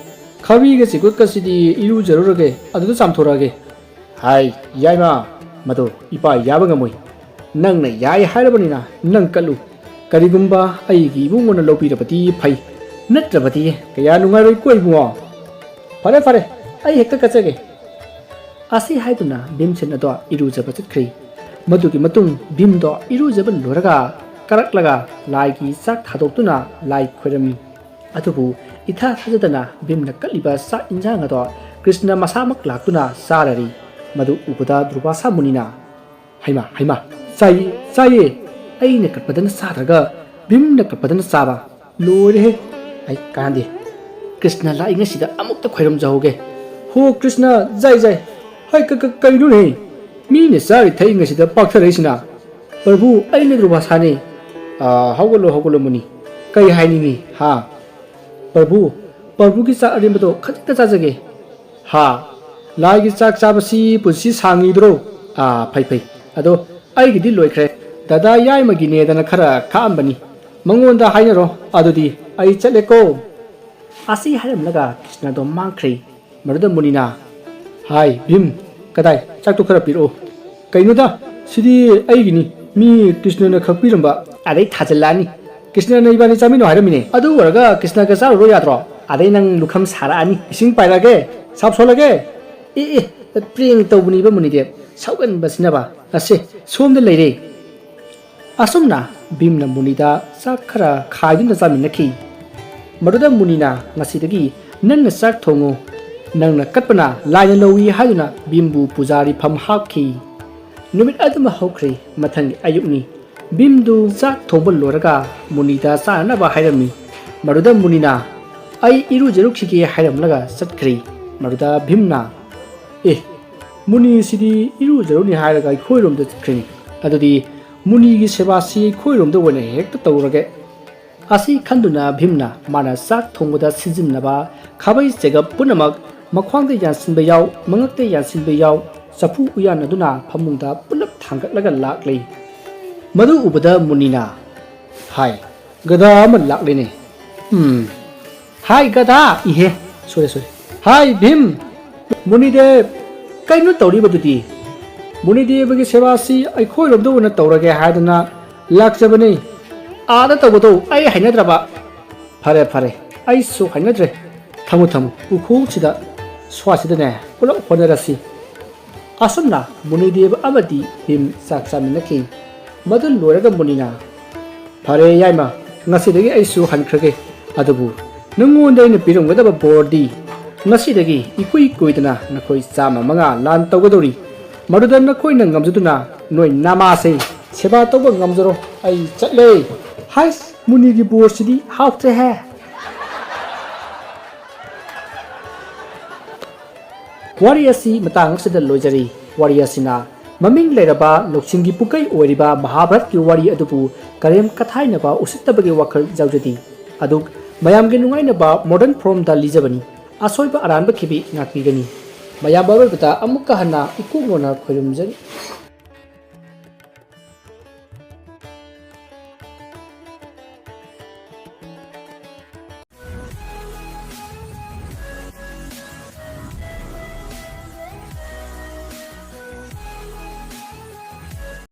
ꯈꯥꯕꯩꯒ ꯆꯦꯒꯞꯀꯁꯤꯗꯤ ꯏꯔꯨꯖꯔꯨꯔꯒꯦ, ꯑꯗꯨꯗ ꯆꯥꯝꯊꯣꯔꯛꯑꯒꯦ꯫ ꯍꯥꯏ, ꯌꯥꯏꯃ, ꯃꯗꯨ ꯏꯄꯥ ꯌꯥꯕ ꯉꯝꯃꯣꯏ꯫ ꯅꯪꯅ ꯌꯥꯏ ꯍꯥꯏꯔꯕꯅꯤꯅ ꯅꯪ ꯀꯠꯂꯨ꯫ ꯀꯔꯤꯒꯨꯝꯕ ꯑꯩꯒꯤ ꯏꯕꯨꯡꯉꯣꯅ ꯂꯧꯕꯤꯔꯕꯗꯤ ꯐꯩ꯫ ꯅꯠꯇ꯭ꯔꯕꯗꯤ ꯀꯌꯥ ꯅꯨꯡꯉꯥꯏꯔꯣꯏꯀꯣ ꯏꯕꯨꯡꯉꯣ꯫ ꯐꯔꯦ ꯐꯔꯦ, ꯑꯩ ꯍꯦꯛꯇ ꯀꯠꯆꯒꯦ꯫ ꯑꯁꯤ ꯍꯥꯏꯗꯨꯅ ꯚꯤꯝꯁꯦꯟ ꯑꯗꯣ ꯏꯔꯨꯖꯕ ꯆꯠꯈ꯭ꯔꯦ꯫ ꯃꯗꯨꯒꯤ ꯃꯇꯨꯡ ꯚꯤꯝꯗꯣ ꯏꯔꯨꯖꯕ ꯂꯣꯏꯔꯒ ꯀꯥꯔꯛꯂꯒ ꯂꯥꯏꯒꯤ ꯆꯥꯛ ꯊꯥꯗꯣꯛꯇꯨꯅ ꯂꯥꯏ ꯈꯣꯏꯔꯝꯃꯤ꯫ ꯑꯗꯨꯕꯨ ꯏꯊꯥ ꯊꯥꯖꯗꯅ ꯚꯤꯝꯅ ꯀꯠꯂꯤꯕ ꯆꯥꯛ ꯏꯟꯖꯥꯡ ꯑꯗꯣ ꯀ꯭ꯔꯤꯁꯅ ꯃꯁꯥꯃꯛ ꯂꯥꯛꯇꯨꯅ ꯆꯥꯔꯔꯤ꯫ ꯃꯗꯨ ꯎꯕꯗ ꯗꯨꯔꯕꯥꯁꯥ ꯃꯨꯅꯤꯅ, "ꯍꯩꯃꯥ, ꯍꯩꯃꯥ, ꯆꯥꯏꯌꯦ, ꯆꯥꯏꯌꯦ! ꯑꯩꯅ ꯀꯠꯄꯗꯅ ꯆꯥꯗ꯭ꯔꯒ ꯚꯤꯝꯅ ꯀꯠꯄꯗꯅ ꯆꯥꯕ! ꯂꯣꯏꯔꯦꯍꯦ! ꯑꯩ ꯀꯥꯟꯗꯦ꯫ ꯀ꯭ꯔꯤꯁꯅ ꯂꯥꯛꯏꯉꯩꯁꯤꯗ ꯑꯃꯨꯛꯇ ꯈꯣꯏꯔꯝꯖꯍꯧꯒꯦ꯫ ꯍꯣ ꯀ꯭ꯔꯤꯁꯅ, ꯖꯥꯏ ꯖꯥꯏ! ꯍꯥꯏ, ꯀ-, ꯀ-, ꯀꯩꯅꯣꯅꯦꯍꯦ? ꯃꯤꯅ ꯆꯥꯔꯤ ꯊꯛꯏꯉꯩꯁꯤꯗ ꯄꯥꯛꯊꯔꯛꯏꯁꯤꯅ? ꯄ꯭ꯔꯚꯨ, ꯑꯩꯅ ꯗꯨꯔꯕꯥꯁꯥꯅꯦ꯫ ꯑꯥ, ꯍꯧꯒꯠꯂꯣ, ꯍꯧꯒꯠꯂꯣ ꯃꯨꯅꯤ꯫ ꯀꯩ ꯍꯥꯏꯅꯤꯡꯉꯤ, ꯍꯥ? ꯄ꯭ꯔꯚꯨ, ꯄ꯭ꯔꯚꯨꯒꯤ ꯆꯥꯛ ꯑꯔꯦꯝꯕꯗꯣ ꯈꯖꯤꯛꯇ ꯆꯥꯖꯒꯦ꯫ ꯍꯥ? ꯂꯥꯏꯒꯤ ꯆꯥꯛ ꯆꯥꯕꯁꯤ ꯄꯨꯟꯁꯤ ꯁꯥꯡꯉꯤꯗ꯭ꯔꯣ? ꯑꯥ, ꯐꯩ, ꯐꯩ꯫ ꯑꯗꯣ ꯑꯩꯒꯤꯗꯤ ꯂꯣꯏꯈ꯭ꯔꯦ꯫ ꯗꯗꯥ ꯌꯥꯏꯃꯒꯤꯅꯦꯗꯅ ꯈꯔ ꯈꯥꯛꯑꯝꯕꯅꯤ꯫ ꯃꯉꯣꯟꯗ ꯍꯥꯏꯅꯔꯣ꯫ ꯑꯗꯨꯗꯤ ꯑꯩ ꯆꯠꯂꯦꯀꯣ꯫" ꯑꯁꯤ ꯍꯥꯏꯔꯝꯂꯒ ꯀ꯭ꯔꯤꯁꯅꯗꯣ ꯃꯥꯡꯈ꯭ꯔꯦ꯫ ꯃꯗꯨꯗ ꯃꯨꯅꯤꯅ, "ꯍꯥꯏ, ꯚꯤꯝ, ꯀꯗꯥꯏ? ꯆꯥꯛꯇꯣ ꯈꯔ ꯄꯤꯔꯛꯑꯣ꯫" "ꯀꯩꯅꯣꯗ, ꯁꯤꯗꯤ ꯑꯩꯒꯤꯅꯤ꯫ ꯃꯤ ꯀ꯭ꯔꯤꯁꯅꯅ ꯈꯛꯄꯤꯔꯝꯕ꯫" "ꯑꯗꯩ ꯊꯥꯖꯤꯜꯂꯛꯑꯅꯤ꯫ ꯀ꯭ꯔꯤꯁꯅꯅ ꯏꯕꯥꯅꯤ ꯆꯥꯃꯤꯟꯅꯧ ꯍꯥꯏꯔꯝꯃꯤꯅꯦ꯫ ꯑꯗꯨ ꯑꯣꯏꯔꯒ ꯀ꯭ꯔꯤꯁꯅꯒ ꯆꯥꯔꯨꯔꯣ ꯌꯥꯗ꯭ꯔꯣ? ꯑꯗꯩ ꯅꯪ ꯂꯨꯈꯝ ꯁꯥꯔꯛꯑꯅꯤ꯫ ꯏꯁꯤꯡ ꯄꯥꯏꯔꯛꯑꯒꯦ? ꯁꯥꯞ ꯁꯣꯜꯂꯒꯦ?" "ꯑꯦ, ꯑꯦ, ꯄ꯭ꯔꯦꯡ ꯇꯧꯕꯅꯤꯕ ꯃꯨꯅꯤꯗꯦꯕ꯫ ꯁꯥꯎꯒꯟꯕꯁꯤꯅꯕ꯫ ꯑꯁꯦ, ꯁꯣꯝꯗ ꯂꯩꯔꯦ꯫" ꯑꯁꯨꯝꯅ ꯚꯤꯝꯅ ꯃꯨꯅꯤꯗ ꯆꯥꯛ ꯈꯔ ꯈꯥꯏꯗꯨꯅ ꯆꯥꯃꯤꯟꯅꯈꯤ꯫ ꯃꯗꯨꯗ ꯃꯨꯅꯤꯅ, "ꯉꯁꯤꯗꯒꯤ ꯅꯪꯅ ꯆꯥꯛ ꯊꯣꯡꯉꯨ, ꯅꯪꯅ ꯀꯠꯄꯅ ꯂꯥꯏꯅ ꯂꯧꯏ" ꯍꯥꯏꯗꯨꯅ ꯚꯤꯝꯕꯨ ꯄꯨꯖꯥꯔꯤ ꯐꯝ ꯍꯥꯞꯈꯤ꯫ ꯅꯨꯃꯤꯠ ꯑꯗꯨꯃ ꯍꯧꯈ꯭ꯔꯦ꯫ ꯃꯊꯪꯒꯤ ꯑꯌꯨꯛꯅꯤ꯫ ꯚꯤꯝꯗꯨ ꯆꯥꯛ ꯊꯣꯡꯕ ꯂꯣꯏꯔꯒ ꯃꯨꯅꯤꯗ ꯆꯥꯅꯅꯕ ꯍꯥꯏꯔꯝꯃꯤ꯫ ꯃꯗꯨꯗ ꯃꯨꯅꯤꯅ, "ꯑꯩ ꯏꯔꯨꯖꯔꯨꯈꯤꯒꯦ" ꯍꯥꯏꯔꯝꯂꯒ ꯆꯠꯈ꯭ꯔꯦ꯫ ꯃꯗꯨꯗ ꯚꯤꯝꯅ, "ꯑꯦ, ꯃꯨꯅꯤꯁꯤꯗꯤ ꯏꯔꯨꯖꯔꯨꯅꯤ ꯍꯥꯏꯔꯒ ꯑꯩꯈꯣꯏꯔꯣꯝꯗ ꯆꯠꯈ꯭ꯔꯦꯅꯦ꯫ ꯑꯗꯨꯗꯤ ꯃꯨꯅꯤꯒꯤ ꯁꯦꯕꯥꯁꯤ ꯑꯩꯈꯣꯏꯔꯣꯝꯗ ꯑꯣꯏꯅ ꯍꯦꯛꯇ ꯇꯧꯔꯒꯦ꯫" ꯑꯁꯤ ꯈꯟꯗꯨꯅ ꯚꯤꯝꯅ ꯃꯥꯅ ꯆꯥꯛ ꯊꯣꯡꯕꯗ ꯁꯤꯖꯤꯟꯅꯕ ꯈꯥꯕꯩ ꯆꯦꯒꯞ ꯄꯨꯝꯅꯃꯛ ꯃꯈ꯭ꯋꯥꯡꯗ ꯌꯥꯟꯁꯤꯟꯕ ꯌꯥꯎ, ꯃꯉꯛꯇ ꯌꯥꯟꯁꯤꯟꯕ ꯌꯥꯎ, ꯆꯐꯨ ꯎꯌꯥꯟ ꯑꯗꯨꯅ ꯐꯃꯨꯡꯗ ꯄꯨꯂꯞ ꯊꯥꯡꯒꯠꯂꯒ ꯂꯥꯛꯂꯦ꯫ ꯃꯗꯨ ꯎꯕꯗ ꯃꯨꯅꯤꯅ, "ꯍꯥꯏ, ꯒꯙꯥ ꯑꯃ ꯂꯥꯛꯂꯦꯅꯦ꯫ ꯎꯝ, ꯍꯥꯏ ꯒꯙꯥ, ꯏꯍꯦ, ꯁꯣꯏꯔꯦ, ꯁꯣꯏꯔꯦ꯫ ꯍꯥꯏ ꯚꯤꯝ, ꯃꯨꯅꯤꯗꯦꯕ, ꯀꯩꯅꯣ ꯇꯧꯔꯤꯕꯗꯨꯗꯤ? ꯃꯨꯅꯤꯗꯦꯕꯒꯤ ꯁꯦꯕꯥꯁꯤ ꯑꯩꯈꯣꯏꯔꯣꯝꯗ ꯑꯣꯏꯅ ꯇꯧꯔꯒꯦ ꯍꯥꯏꯗꯅ ꯂꯥꯛꯆꯕꯅꯤ꯫ ꯑꯥꯗ ꯇꯧꯕꯗꯣ ꯑꯩ ꯍꯩꯅꯗ꯭ꯔꯕ꯫ ꯐꯔꯦ, ꯐꯔꯦ, ꯑꯩꯁꯨ ꯍꯥꯏꯅꯗ꯭ꯔꯦ꯫ ꯊꯝꯃꯨ, ꯊꯝꯃꯨ, ꯎꯈꯣꯡꯁꯤꯗ, ꯁ꯭ꯋꯥꯁꯤꯗꯅꯦ, ꯄꯨꯂꯞ ꯍꯣꯠꯅꯔꯁꯤ꯫ ꯑꯁꯨꯝꯅ ꯃꯨꯅꯤꯗꯦꯕ ꯑꯃꯗꯤ ꯚꯤꯝ ꯆꯥꯛ ꯆꯥꯃꯤꯟꯅꯈꯤ꯫ ꯃꯗꯨ ꯂꯣꯏꯔꯒ ꯃꯨꯅꯤꯅ, "ꯐꯔꯦ ꯌꯥꯏꯃ, ꯉꯁꯤꯗꯒꯤ ꯑꯩꯁꯨ ꯍꯟꯈ꯭ꯔꯒꯦ꯫ ꯑꯗꯨꯕꯨ ꯅꯉꯣꯟꯗ ꯑꯩꯅ ꯄꯤꯔꯝꯒꯗꯕ ꯕꯣꯔꯗꯤ, ꯉꯁꯤꯗꯒꯤ ꯏꯀꯨꯏ ꯀꯨꯏꯗꯅ ꯅꯈꯣꯏ ꯆꯥꯝꯃ ꯃꯉꯥ ꯂꯥꯟ ꯇꯧꯒꯗꯧꯔꯤ꯫ ꯃꯗꯨꯗ ꯅꯈꯣꯏꯅ ꯉꯝꯖꯗꯨꯅ ꯅꯣꯏ ꯅꯃꯥꯁꯦ ꯁꯦꯕꯥ ꯇꯧꯕ ꯉꯝꯖꯔꯣ꯫ ꯑꯩ ꯆꯠꯂꯦ꯫ ꯍꯥꯏꯁ, ꯃꯨꯅꯤꯒꯤ ꯕꯣꯔꯁꯤꯗꯤ ꯍꯥꯎꯇ꯭ꯔꯦꯍꯦ!" ꯋꯥꯔꯤ ꯑꯁꯤ ꯃꯇꯥꯡ ꯑꯁꯤꯗ ꯂꯣꯏꯖꯔꯤ꯫ ꯋꯥꯔꯤ ꯑꯁꯤꯅ ꯃꯃꯤꯡ ꯂꯩꯔꯕ ꯂꯧꯁꯤꯡꯒꯤ ꯄꯨꯀꯩ ꯑꯣꯏꯔꯤꯕ ꯃꯍꯥꯚꯥꯔꯠꯀꯤ ꯋꯥꯔꯤ ꯑꯗꯨꯕꯨ ꯀꯔꯦꯝ ꯀꯊꯥꯏꯅꯕ ꯎꯁꯤꯠꯇꯕꯒꯤ ꯋꯥꯈꯜ ꯌꯥꯎꯖꯗꯦ꯫ ꯑꯗꯨ ꯃꯌꯥꯝꯒꯤ ꯅꯨꯡꯉꯥꯏꯅꯕ modern formꯗ ꯂꯤꯖꯕꯅꯤ꯫ ꯑꯁꯣꯏꯕ ꯑꯔꯥꯟꯕ ꯈꯤꯕꯤ ꯉꯥꯛꯄꯤꯒꯅꯤ꯫ ꯃꯌꯥꯝ ꯑꯔꯣꯏꯕꯗ ꯑꯃꯨꯛꯀ ꯍꯟꯅ ꯏꯀꯣꯛꯅꯣꯅ ꯈꯣꯏꯔꯨꯝꯖꯔꯤ꯫